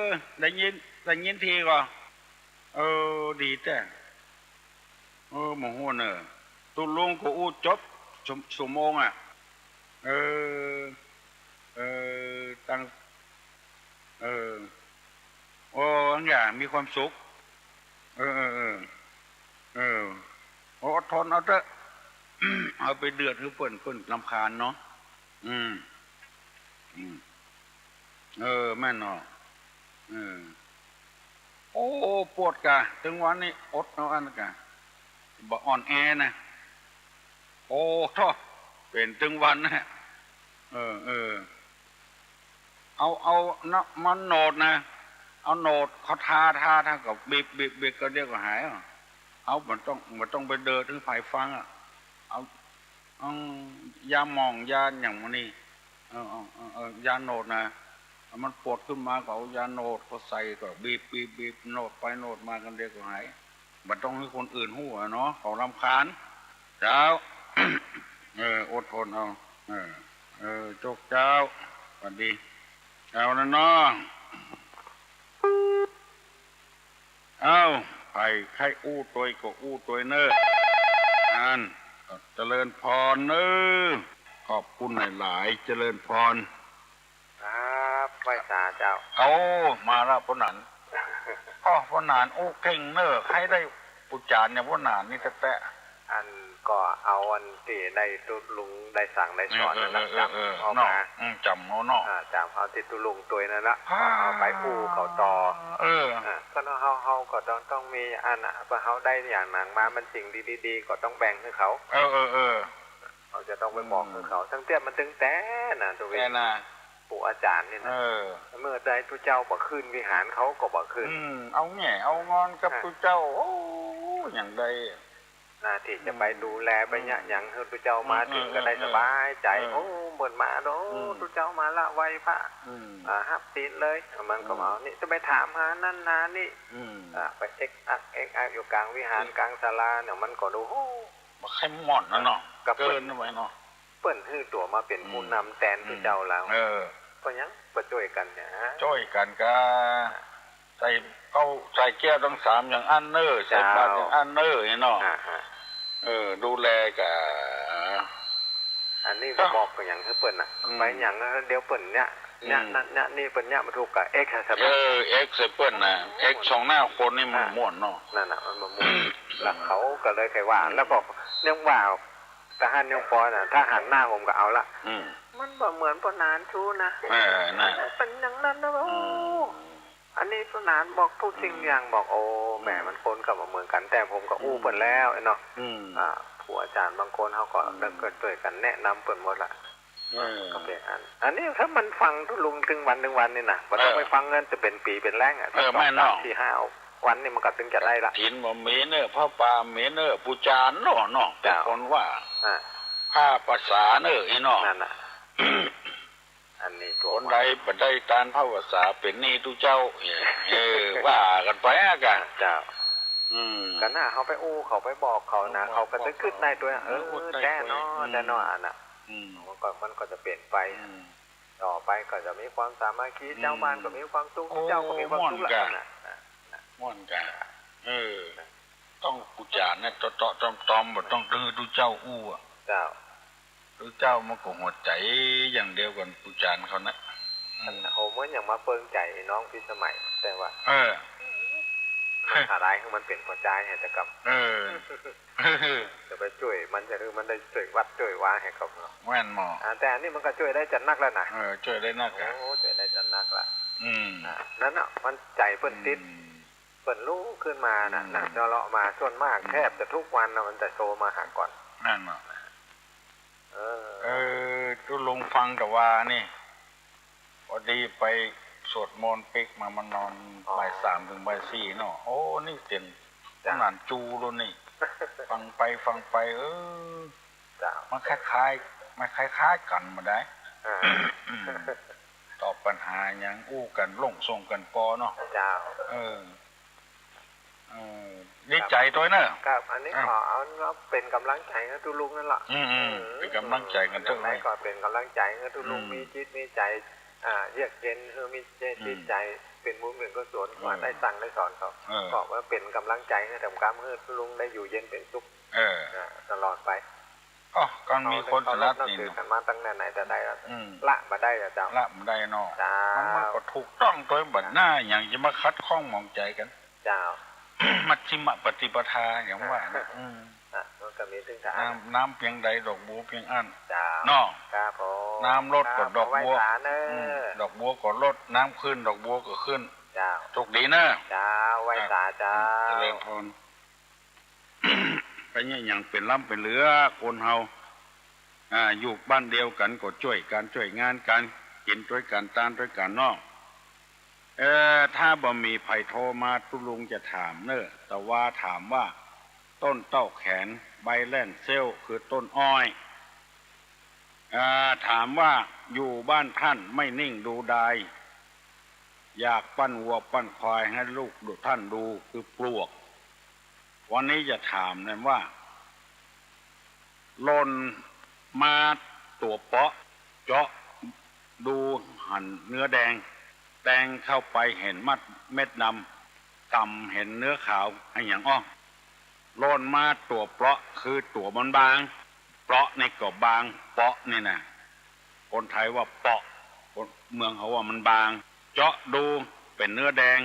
อ ได้ยิน ได้ยินทีก่อ เออ ดีแต๊ เออ บ่ฮู้เน่อ ตุ๊ลุงก็อู้จบ ชั่ว ชั่วโมงอะ เออ เออ ตั้ง เออ โอ้ อันอย่ามีความสุข เออ เออ เออ เออ อดทนเอาเต๊อะ เอาไปเดือดหื้อเปิ้น เปิ้นรำคาญเนาะ อืม อืม เออ แม่นเนาะ เออ โอ้ ปวดกะ ตึงวันนี้อดเอาอันกะ บ่อ่อนแอนะ โอ้ โธ่ เป๋นตึงวันนะ เออ เออ เอา เอาน้ำมันโนดนะ เอาโนดเขาทา ทา ทาก็บีบ บีบ บีบก็เดี๋ยวก็หาย เอา บ่ต้อง บ่ต้องไปเดือดหื้อใผฟังอะ เอา เอายาหม่อง ยาหยังหมู่นี้ เออ เออ เออ เออ ยาโนดนะ มันปวดขึ้นมาก็เอายาโนดเขาใส่ก็บีบ บีบ บีบ โนดไปโนดมากันเดี๋ยวก็หาย บ่ต้องหื้อคนอื่นฮู้อะเนาะ เขารำคาญ เจ้า เออ อดทนเอา เออ เออ จกเจ้า หวัดดี เอานะเนาะ เอ้า ใผใค่อู้ตวยก็อู้ตวยเน่อ อัน เจริญพรเน่อ ขอบคุณหลายๆ เจริญพร ครับ ไหว้สาเจ้า เอา มาละป้อหนาน อ้อ ป้อหนานอู้เก่งเน่อ ใค่ได้ปู๋จ๋ารย์อย่างป้อหนานนี่แต๊ๆ อันก็เอาอันตี้ได้ตุ๊ลุงได้สั่งได้สอนนั่นนะ เออ เออ เออ จ๋ำเอามา เนาะ อืม จ๋ำเอาเนาะ อ่า จ๋ำเอาตี้ตุ๊ลุงตวยนั่นละ อ่า เอาไปอู้เขาต่อ เออ อ่า ก็เนาะ เฮา เฮาก็ต้อง ต้องมีอันน่ะ เปื้อเฮาได้อย่างหนังมา มันสิ่งดีๆ ก็ต้องแบ่งหื้อเขา เออ เออ เออ เฮาจะต้องไปบอกหื้อเขา อืม ตั้งแต่มันตึงแต่น่ะ ตุ๊ลุง แต่น่ะ ปู่อาจ๋ารย์นี่นะ เออ เมื่อใดตุ๊เจ้าบ่ขึ้นวิหารเขาก็บ่ขึ้น อืม เอาแง่เอางอนกับตุ๊เจ้า โอ้ อย่างใด หน้าตี้จะไปดูแลไปเยียะหยังหื้อตุ๊เจ้ามาเถิงก็ได้สบายใจ๋ เออ โอ้ เปิ้นมาเนาะ อืม ตุ๊เจ้ามาละไหว้พระ อืม อ่า ฮับศีลเลย มันก็ว่า อืม นี่จะไปถามหานั่นหานี่ อืม อ่า ไปเอ็กอักเอ็กอักอยู่กลางวิหาร อืม กลางศาลาเนี่ย มันก็ดู โอ้ บ่ใค่ม่วนนะเนาะ ก็เปิ้น เกินไปเนาะ เปิ้นหื้อตั๋วมาเป๋นผู้นำแตนตุ๊เจ้าแล้ว เออ ก็ยังบ่จ้วยกั๋นเนี่ย จ้วยกั๋นกา ใส่เก๊า ใส่แก้วตังสามอย่างอั้นเน่อ ใส่บาตรอย่างอั้นเน่อ นี่เนาะ อ่าฮะ เออ ดูแลกา อันนี้ก็บอกกั๋นอย่างหื้อเปิ้นน่ะ อืม ไปอย่างเดียวเปิ้นเยียะ เยียะ อืม นั่นเยียะนี่ เปิ้นเยียะบ่ถูกก็เอ็กใส่ เออ เอ็กใส่เปิ้นน่ะ เอ็กส่องหน้าคนนี่มัน อ่ะ ม่วนเนาะ นั่นน่ะ มันบ่ม่วน แล้วเขาก็เลยใค่ว่า อืม แล้วก็ยังว่า ทหารยังปอน่ะ ถ้าหันหน้าผมก็เอาละ อืม มันบ่เหมือนป้อหนานชู้นะ เออ นั่น เปิ้นอย่างนั้นนะ โอ้ อืม อันนี้ป้อหนานบอกทุกสิ่งอย่าง บอก โอ้ อืม แหม มันคนก็บ่เหมือนกั๋น แต่ผมก็อู้เปิ้นแล้วเนาะ อืม อ่า ครูอาจ๋ารย์บางคนเขาก็ อืม ได้ก็จ้วยกั๋นแนะนำเปิ้นหมดละ เออ ก็เป๋นอัน อันนี้ถ้ามันฟังตุ๊ลุงตึงวันตึงวันนี่นะ บ่ต้อง เออ ไปฟังเปิ้นจะเป๋นปี๋เป๋นแล้งอะ เออ สักสอง แม่นเนาะ สาม สี่ ห้าวันนี่มันก็ตึงจะได้ละ กฐินบ่มีเน่อ ผ้าป่าบ่มีเน่อ ปู๋จ๋ารย์เนาะ เนาะ เจ้า เป๋นคนว่า อ่า ผ้าพรรษาเน่อ อี้เนาะ นั่นน่ะ อันนี้ตั๋ว คนใดบ่ได้ตานผ้าพรรษาเป๋นหนี้ตุ๊เจ้า เออ ว่ากั๋นไปอะกะ เจ้า อืม ก็น่า เฮาไปอู้เขาไปบอกเขานะ เขาก็จะกึ๊ดได้ตวย เออ แต๊เนาะ อืม แต๊เนาะ อันน่ะ อืม มันก็ มันก็จะเป๋นไป อืม ต่อไปก็จะมีความสามัคคี อืม เจ้าบ้านก็มีความสุข โอ้ เจ้าก็มีความสุขละ ม่วนกะ นั่นน่ะ ม่วนกะ เออ ต้องปู๋จ๋ารย์เนี่ย เตาะๆ ตอมๆ บ่ต้องหื้อตุ๊เจ้าอู้อะ เจ้า ตุ๊เจ้ามันก็หัวใจ๋อย่างเดียวกั๋น ปู๋จ๋ารย์เขานะ อืม โอ้ เหมือนอย่างมาเปิงใจ๋น้องพิสมัย แต่ว่า เออ มันหาได้ มันเป๋นป้อจายหัตถกรรม เออ จะไปจ้วยมัน จะหื้อมันได้จ้วยวัดจ้วยวาหื้อเขาเนาะ แม่นหมอ อ่า แต่อันนี้มันก็จ้วยได้จัดนักแล้วนะ เออ จ้วยได้นักอะ โอ้ จ้วยได้จัดนักละ อืม อ่า นั่นน่ะ มันใจ๋เปิ้นติด อืม เปิ้นลุกขึ้นมาน่ะ อืม น่ะ เจาะเลาะมา ส่วนมาก อืม แทบจะทุกวันน่ะ มันจะโทรมาหาก่อน นั่นน่ะ เออ เออ ตุ๊ลุงฟังแต่ว่านี่ พอดีไปสวดมนต์ปิ๊กมา มานอน อ๋อ บ่ายสามเถิงบ่ายสี่เนาะ โอ้ นี่เสียง จ้ะ หนานจูแล้วนี่ ฟังไปฟังไป เออ จ้ะ มันคล้ายๆ มันคล้ายๆ กั๋นบ่ได้ อ่า อืม ตอบปัญหาหยังอู้กั๋น ลงส่งกั๋นปอเนาะ เจ้า เออ เออ ดีใจ๋ตวยเน่อ ครับ อันนี้ อ่ะ ขอเอาว่าเป๋นก๋ำลังใจ๋หื้อตุ๊ลุงนั่นล่ะ อืม อืม เออ เป๋นก๋ำลังใจ๋กั๋นเต๊อะ อย่างไรก็เป๋นก๋ำลังใจ๋หื้อตุ๊ลุง อืม มีจิตมีใจ๋ อ่า เยือกเย็น หื้อมีจิต อืม ใจ๋เป๋นบุญเป๋นกุศล เออ ว่าได้สั่งได้สอนเขา เออ ก็ว่าเป๋นก๋ำลังใจ๋หื้อทำกรรม หื้อลุงได้อยู่เย็นเป๋นสุข เออ อ่า ตลอดไป ก็ ก็มีคนสลัดนี่ เฮาได้เคารพนับถือกั๋นมาตั้งแต่ไหนแต่ไรแล้ว อืม ละบ่ได้อะเจ้า ละบ่ได้เนาะ เจ้า มัน มันก็ถูกต้องโดยบ่า หน้าหยังจะมาขัดข้องหมองใจ๋กั๋น เจ้า มัชฌิมปฏิปทาอย่างว่านะ อืม อ่ะ มันก็มีเถิงฐาน น้ำ น้ำเปียงใดดอกบัวเปียงอั้น เจ้า เนาะ ครับผม น้ำลดก็ดอกบัว ครับ ไหว้สาเน่อ อืม ดอกบัวก็ลด น้ำขึ้นดอกบัวก็ขึ้น เจ้า โชคดีเน่อ เจ้า ไหว้สาเจ้า อืม เจริญพร ไปเนี่ยหยังเป๋นล้ำเป๋นเหลือ คนเฮา อ่า อยู่บ้านเดียวกั๋นก็จ้วยกั๋น จ้วยงานกั๋น กิ๋นตวยกั๋น ตานตวยกั๋นเนาะ เอ่อ ถ้าบ่มีใผโทรมา ตุ๊ลุงจะถามเน่อ แต่ว่าถามว่า ต้นเต้าแขน ใบแล่นเซลล์ คือต้นอ้อย อ่า ถามว่า อยู่บ้านต้านไม่นิ่งดูดาย อยากปั้นวัวปั้นควายหื้อลูกต้านดู คือปลวก วันนี้จะถามแนมว่า หล่นมาตั๋วเปาะ เจาะดูหันเนื้อแดง แตงเข้าไปหันเม็ดดำ ก๋ำหันเนื้อขาว อะหยังอ้อ หล่นมาตั๋วเปาะ คือตั๋วมันบาง เปาะนี่ก็บาง เปาะนี่นะ คนไทยว่าเปาะ คนเมืองเขาว่ามันบาง เจาะดูเป๋นเนื้อแดง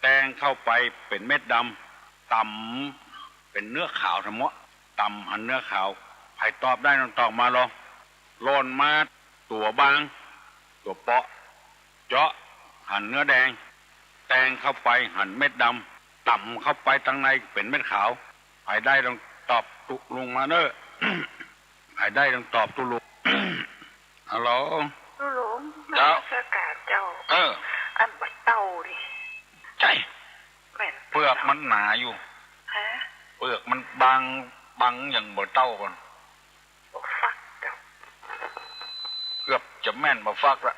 แตงเข้าไปเป๋นเม็ดดำ ก๋ำเป๋นเนื้อขาวทั้งหมด ก๋ำหันเนื้อขาว ใผตอบได้ต้องตอบมาลอง หล่นมาตั๋วบาง ตั๋วเปาะ เจาะหันเนื้อแดง แตงเข้าไปหันเม็ดดำ ก๋ำเข้าไปตังในเป๋นเม็ดขาว ใผได้ต้องตอบตุ๊ลุงมาเน่อ ใผได้ต้องตอบตุ๊ลุง ฮัลโหล ตุ๊ลุง เจ้า นมัสก๋านเจ้า เออ อันบ่าเต้านี่ ใจ้ แม่น เปลือกมันหนาอยู่ ฮะ เปลือกมันบาง บางอย่างบ่าเต้าก่อน บ่ฟักเจ้า เกือบจะแม่นบ่าฟักละ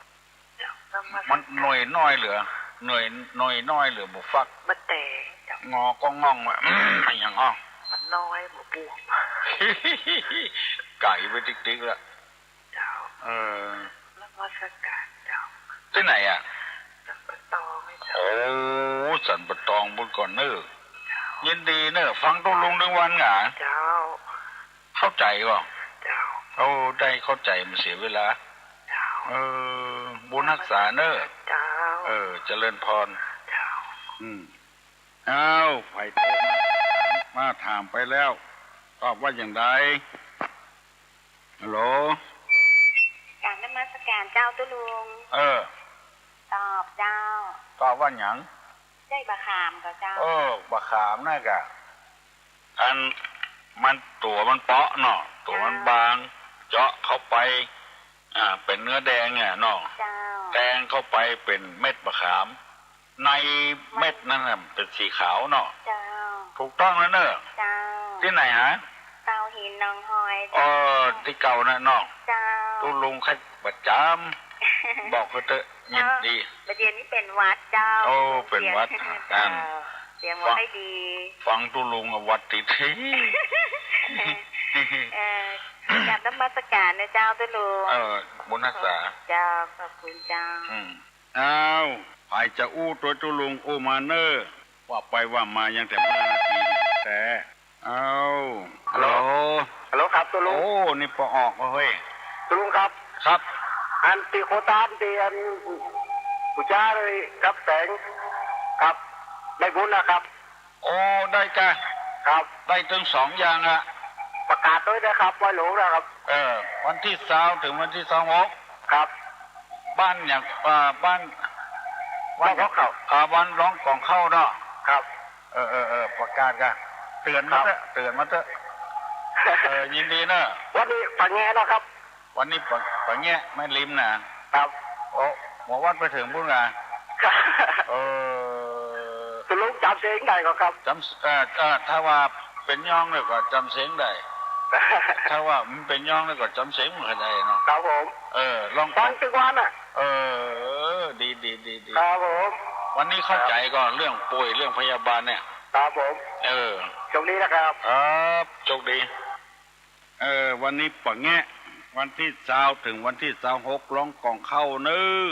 เจ้า นมัสก๋าน มันหน่วยน้อยเหลือ หน่วย หน่วยน้อยเหลือบ่าฟัก บ่แต๋งเจ้า งอก็ง่องว่ะ อะหยังอ้อ มันน้อยบ่าบวบ ไก๋ไปติ๊กๆ ละ เจ้า เออ นมัสก๋านเจ้า ตี้ไหนอะ สันป่าตองไงเจ้า โอ้ สันป่าตองปู๊นก่อเน่อ เจ้า ยินดีเน่อ ฟังตุ๊ลุงตึงวันหงา เจ้า เข้าใจ๋ก่อ เจ้า โอ้ ได้เข้าใจ๋ บ่เสียเวลา เจ้า เออ บุญฮักษาเน่อ เจ้า เออ เจริญพร เจ้า อืม อ้าว ใผโทรมา มาถามไปแล้ว ตอบว่าอย่างใด ฮัลโหล กราบนมัสก๋านเจ้าตุ๊ลุง เออ ตอบเจ้า ตอบว่าหยัง ใจ้บ่าขามก่อเจ้า เออ บ่าขามนั่นก่ะ อัน มันตั๋วมันเปาะเนาะ ตั๋วมันบาง เจ้า เจาะเข้าไป อ่า เป๋นเนื้อแดงเนี่ยเนาะ เจ้า แตงเข้าไปเป๋นเม็ดบ่าขาม ในเม็ดนั้นน่ะเป๋นสีขาวเนาะ เจ้า ถูกต้องแล้วเน่อ เจ้า ตี้ไหนฮะ เตาหินหนองหอย เออ ตี้เก่าน่ะเนาะ เจ้า ตุ๊ลุงใค่ประจ๋ำ บอกเขาเต๊อะ ยินดี บ่าเดี่ยวนี้เป๋นหวัดเจ้า โอ้ เป๋นหวัด เจ้า อั้น เสียงบ่าใค่ดี ฟังตุ๊ลุงอะหวัดติด เออ กราบนมัสก๋านเน่อเจ้าตุ๊ลุง เออ บุญฮักษา เจ้า ขอบคุณเจ้า อืม อ้าว ใผจะอู้ตวยตุ๊ลุงอู้มาเน่อ ว่าไปว่ามายังแถมห้านาทีแต๊ อ้าว ฮัลโหล ฮัลโหลครับตุ๊ลุง โอ้ นี่ปอออกแล้วเฮ้ย ตุ๊ลุงครับ ครับ อันตี้โคตานตี้อันปู่จาเลยครับแสง ครับ ได้บุญนะครับ โอ้ ได้ก่ะ ครับ ได้ตึงสองอย่างอะ ประกาศตวยนะครับ ปอยหลวงนะครับ เออ วันตี้ซาวเถิงวันตี้ซาวหก ครับ บ้านหยัง อ่า บ้าน บ้าน ร้องของเข้า อ่า บ้านร้องของเข้าเนาะ ครับ เออ เออ เออ ประกาศก่ะ เตื๋อนมาเต๊อะ ครับ เตื๋อนมาเต๊อะ เออ ยินดีเน่อ วันนี้ป่าแงะนะครับ วันนี้ป่า ป่าแงะแม่ริมน่ะ ครับ โอ้ หมอวัดไปเถิงปู๊นก่ะ ครับ เออ ตุ๊ลุงจ๋ำเสียงได้ก่อครับ จ๋ำ เออ เออ ถ้าว่าเป๋นย่องเนี่ยก็จ๋ำเสียงได้ ถ้าว่าบ่เป๋นย่องเนี่ยก็จ๋ำเสียงบ่ได้เนาะ ครับผม เออ ลองฟังตึงวันน่ะ เออ ดี ดี ดี ดี ครับผม วันนี้เข้าใจ๋ก่อเรื่องป่วยเรื่องพยาบาลเนี่ย ครับผม เออ โชคดีนะครับ ครับ โชคดี เออ วันนี้ป่าแงะ วันตี้ซาวเถิงวันตี้ซาวหก ร้องกองเข้าเน่อ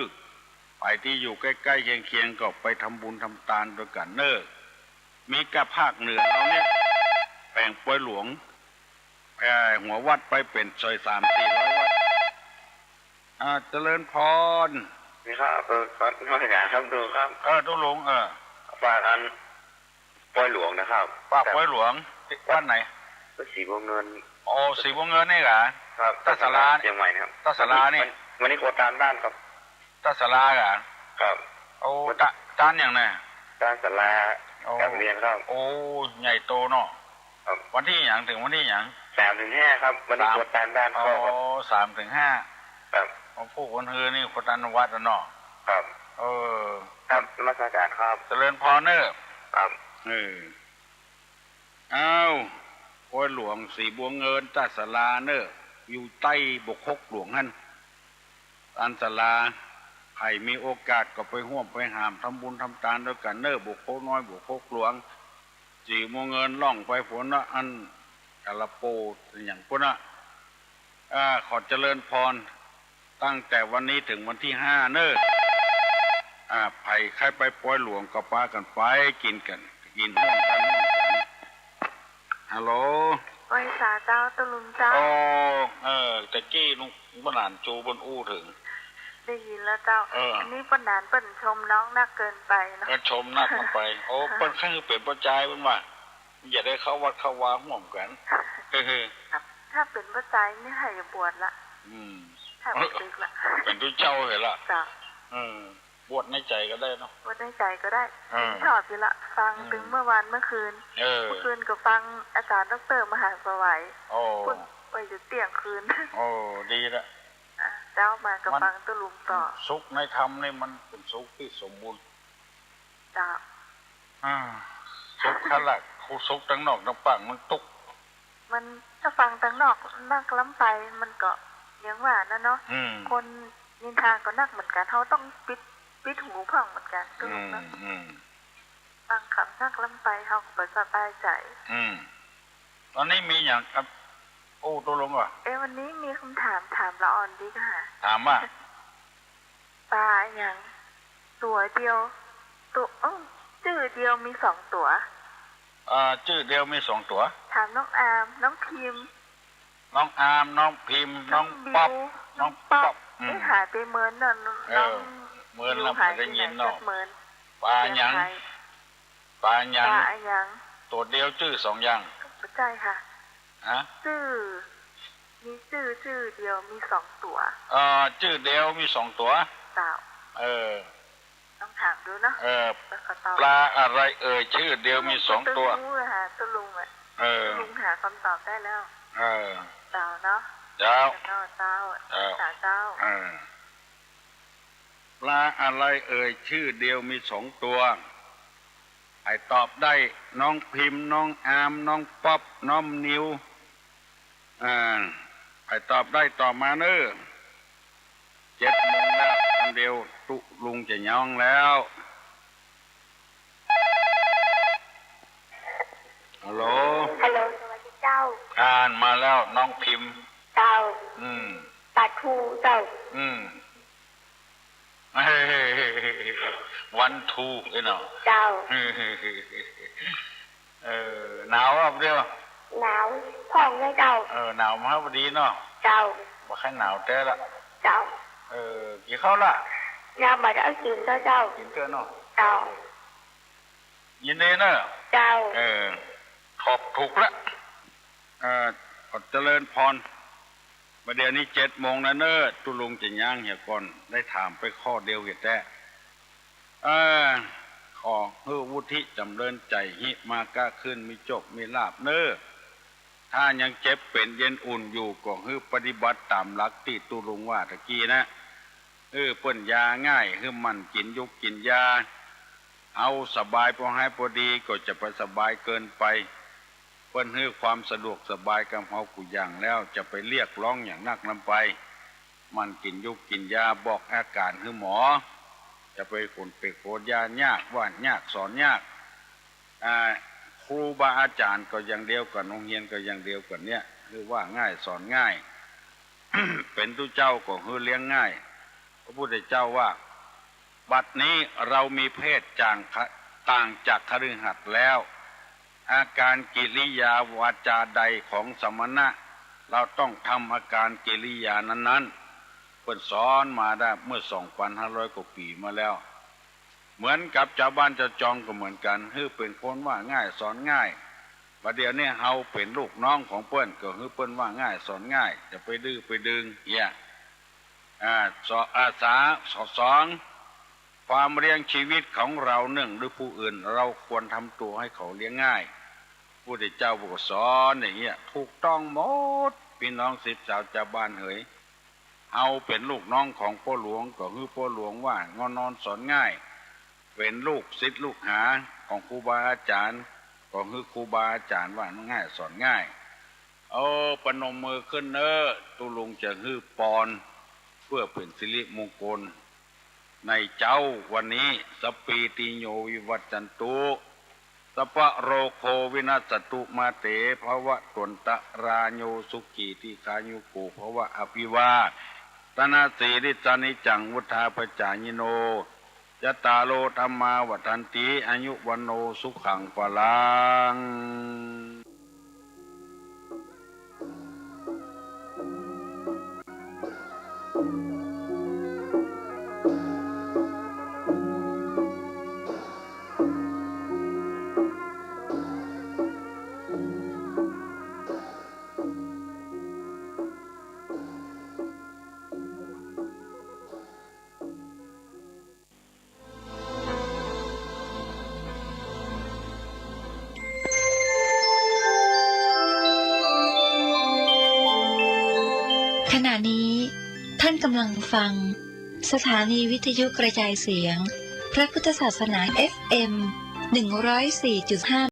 ไปตี้อยู่ใก้ๆ เคียงๆ ก็ไปทำบุญทำตานตวยกั๋นเน่อ มีก้าภาคเหนือเฮาเนี่ย แป๋งปอยหลวง เอ่อ หัววัดไปเป๋นซอยสามสี่ร้อยวัด อ่า เจริญพร นี่ครับ เออ ครับ นมัสก๋านครับ ตุ๊ลุงครับ เออ ตุ๊ลุง เออ ว่าอัน ปอยหลวงนะครับ ว่าปอยหลวง วัดไหน วัดศรีบัวเงิน อ๋อ ศรีบัวเงินนี่เหรอ ครับ ต้านศาลา เจียงใหม่นะครับ ต้านศาลานี่ วัน วันนี้โครงการบ้านครับ ต้านศาลาเหรอ ครับ โอ้ วัด ตะ ต้านอย่างน่ะ ต้านศาลา โอ้ การเรียนครับ โอ้ ใหญ่โตเนาะ ครับ วันตี้หยัง เถิงวันตี้หยัง สามเถิงห้าครับ วันนี้ สาม โครงการบ้าน อ๋อ ครับ สามเถิงห้า ครับ อ๋อ ผู้คนฮือนี่โครงการวัดอะเนาะ ครับ เออ ครับ นมัสก๋านครับ เจริญพรเน่อ ครับ เออ อ้าว ปอยหลวงศรีบัวเงิน ต้านศาลาเน่อ อยู่ใต้บ่วงคกหลวงหั้น ต้านศาลา ใผมีโอกาสก็ไปฮ่วมไปหามทำบุญทำตานตวยกั๋นเน่อ บ่วงคกน้อย บ่วงคกหลวง ศรีบัวเงิน ล่องไปปู๊นน่ะ อันกาลาโป อะหยังปู๊นน่ะ อ่า ขอเจริญพร ตั้งแต่วันนี้เถิงวันตี้ห้าเน่อ อ่า ใผใค่ไปปอยหลวงก็ปากั๋นไป กิ๋นกั๋น กิ๋นฮ่วมกั๋นฮ่วมกั๋น ฮัลโหล ไหว้สาเจ้า ตุ๊ลุงเจ้า โอ้ เออ ตะกี้ลุงป้อหนานจูเปิ้นอู้เถิง ได้ยินแล้วเจ้า เออ อันนี้ป้อหนานเปิ้นชมน้องนักเกินไปเนาะ เออ ชมนักเกินไป โอ้ เปิ้นใค่หื้อเป๋นป้อจายเปิ้นว่า อย่าได้เข้าวัดเข้าวาฮ่วมกั๋น เออ ถ้าเป๋นป้อจายนี่ใค่จะบวชละ อืม ถ้าเป๋นตึกละ เป๋นตุ๊เจ้าเหียละ เจ้า เออ บวชในใจ๋ก็ได้เนาะ บวชในใจ๋ก็ได้ เออ ชอบอยู่ละ ฟัง อืม ตึงเมื่อวานเมื่อคืน เออ เมื่อคืนก็ฟังอาจ๋ารย์ด็อกเตอร์มหาสวัย โอ้ พูดไปอยู่เตี้ยงคืน โอ้ ดีละ อ่ะ เจ๊ามาก็ มัน ฟังตุ๊ลุงต่อ สุขในธรรมนี่มันเป๋นสุขตี้สมบูรณ์ เจ้า อ่า สุขหั้นละ สุขตังนอกตังปากมันตุ๊ก มันถ้าฟังตังนอกนักล้ำไป มันก็อย่างว่านั่นเนาะ อืม คนนินทาก็นักเหมือนกั๋น เฮาต้องปิด ปิดหูพ่องเหมือนกั๋น ตุ๊ลุงเนาะ อืม อืม ฟังกำนักล้ำไป เฮาก็บ่สบายใจ๋ อืม ต๋อนนี้มีหยังกับอู้ตุ๊ลุงก่อ เอ๊ะ วันนี้มีกำถามถามละอ่อนดีกะ ถามว่า ป๋าอะหยัง ตั๋วเดียว ตั๋ว เอ้อ จื้อเดียวมีสองตั๋ว อ่า จื้อเดียวมีสองตั๋ว ถามน้องอาม น้องพิม น้องอาม น้องพิม น้องป๊อป น้องป๊อป น้องป๊อป อืม เอ๊ะ หายไปเมินเนาะ เออ น้อง เมินแล้ว หายไปไหน บ่ได้ยินเนาะ เมิน ป๋าอะหยัง ป๋าอะหยัง ตั๋วเดียวจื้อสองอย่าง บ่ใจ้ค่ะ ฮะ จื้อ มีจื้อ จื้อเดียวมีสองตั๋ว เอ่อ จื้อเดียวมีสองตั๋ว เจ้า เออ ต้องถามดูเนาะ เออ แล้วก็ตอบ ปลาอะไรเอ่ย จื้อเดียวมีสองตั๋ว ตุ๊ลุงก็ฮู้อะค่ะ ตุ๊ลุงอะ เออ ตุ๊ลุงหาคำตอบได้แล้ว เออ เจ้าเนาะ เจ้า เจ้า เจ้า เจ้า เจ้า เออ ปลาอะไรเอ่ย จื้อเดียวมีสองตั๋ว ใผตอบได้ น้องพิม น้องอาม น้องป๊อป น้องนิว อ่า ใผตอบได้ตอบมาเน่อ เจ็ดโมงแล้ว อันเดียวตุ๊ลุงจะย้องแล้ว ฮัลโหล ฮัลโหล สวัสดีเจ้า อ่านมาแล้ว น้องพิม เจ้า อืม สาธุเจ้า อืม วันทู ไอ้เนาะ เจ้า เออ หนาวอ่ะเดียว หนาวพ่องเลยเจ้า เออ หนาวมาพอดีเนาะ เจ้า บ่ใค่หนาวแต๊ละ เจ้า เออ กิ๋นข้าวละ ยังบ่ได้กิ๋นเตื้อเจ้า กิ๋นเตื้อเนาะ เจ้า ยินดีเนอะ เจ้า เออ ตอบถูกละ เออ ขอเจริญพร บ่าเดี่ยวนี้เจ็ดโมงแล้วเนอะ ตุ๊ลุงจะย้างเหียก่อน ได้ถามไปข้อเดียวเหียแต๊ เออ ขอหื้อวุฒิจ๋ำเริญใจ๋ หิมาก้าขึ้น มีโจคมีลาภเนอะ ถ้ายังเจ็บเป๋นเย็นอุ่นอยู่ ก็หื้อปฏิบัติต๋ามหลักตี้ตุ๊ลุงว่าตะกี้นะ เออ เปิ้นยาง่าย หื้อหมั่นกิ๋นยุกกิ๋นยา เอาสบายพอหายพอดี ก็จะไปสบายเกินไป เปิ้นหื้อความสะดวกสบายกับเฮากู้อย่างแล้ว จะไปเรียกร้องหยังนักนำไป หมั่นกิ๋นยุกกิ๋นยา บอกอาก๋านหื้อหมอ จะไปขนเปกขนยายาก ว่ายากสอนยาก อ่า ครูบาอาจ๋ารย์ก็อย่างเดียวกั๋น โฮงเฮียนก็อย่างเดียวกั๋นเนี่ย หื้อว่าง่ายสอนง่าย เป๋นตุ๊เจ้าก็หื้อเลี้ยงง่าย พระพุทธเจ้าว่า บัดนี้เรามีเพศจ่างขะ- ต่างจากคฤหัสถ์แล้ว อาการกิริยาวาจาใดของสมณะ เราต้องทำอาการกิริยานั้นๆ เปิ้นสอนมาได้เมื่อสองปันห้าร้อยกว่าปี๋มาแล้ว เหมือนกับจาวบ้านจาวจองก็เหมือนกั๋น หื้อเป๋นคนว่าง่ายสอนง่าย บ่าเดี่ยวนี้เฮาเป๋นลูกน้องของเปิ้น ก็หื้อเปิ้นว่าง่ายสอนง่าย จะไปดื้อไปดึงเหีย อ่า ส- อ่า สา- ส- สอง ความเลี้ยงชีวิตของเราเนื่องด้วยผู้อื่น เราควรทำตัวให้เขาเลี้ยงง่าย พุทธเจ้าก็สอนอย่างเงี้ย ถูกต้องหมด ปี้น้องศิษย์สาวจาวบ้านเหย เฮาเป๋นลูกน้องของป้อหลวง ก็หื้อป้อหลวงว่าง่ายนอนสอนง่าย เป๋นลูกศิษย์ลูกหาของครูบาอาจ๋ารย์ ก็หื้อครูบาอาจ๋ารย์ว่าง่ายสอนง่าย เอา ประนมมือขึ้นเน้อ ตุ๊ลุงจะหื้อปอน เพื่อเป๋นสิริมงคล ในเจ๊าวันนี้ สัพพีติโยวิวัจจันตุ สัพพะโรโควินัสสตุ มาเตภวัตวันตะราโย สุขีทีฆายุโกภวะ อภิวาทะนะสีลิสสะนิจจัง วุฑฒาปะจายิโน จัตตาโรธัมมาวัฑฒันติ อายุวัณโณสุขังพลัง ขณะนี้ท่านกำลังฟังสถานีวิทยุกระจายเสียงพระพุทธศาสนา เอฟเอ็ม หนึ่งร้อยสี่จุดห้า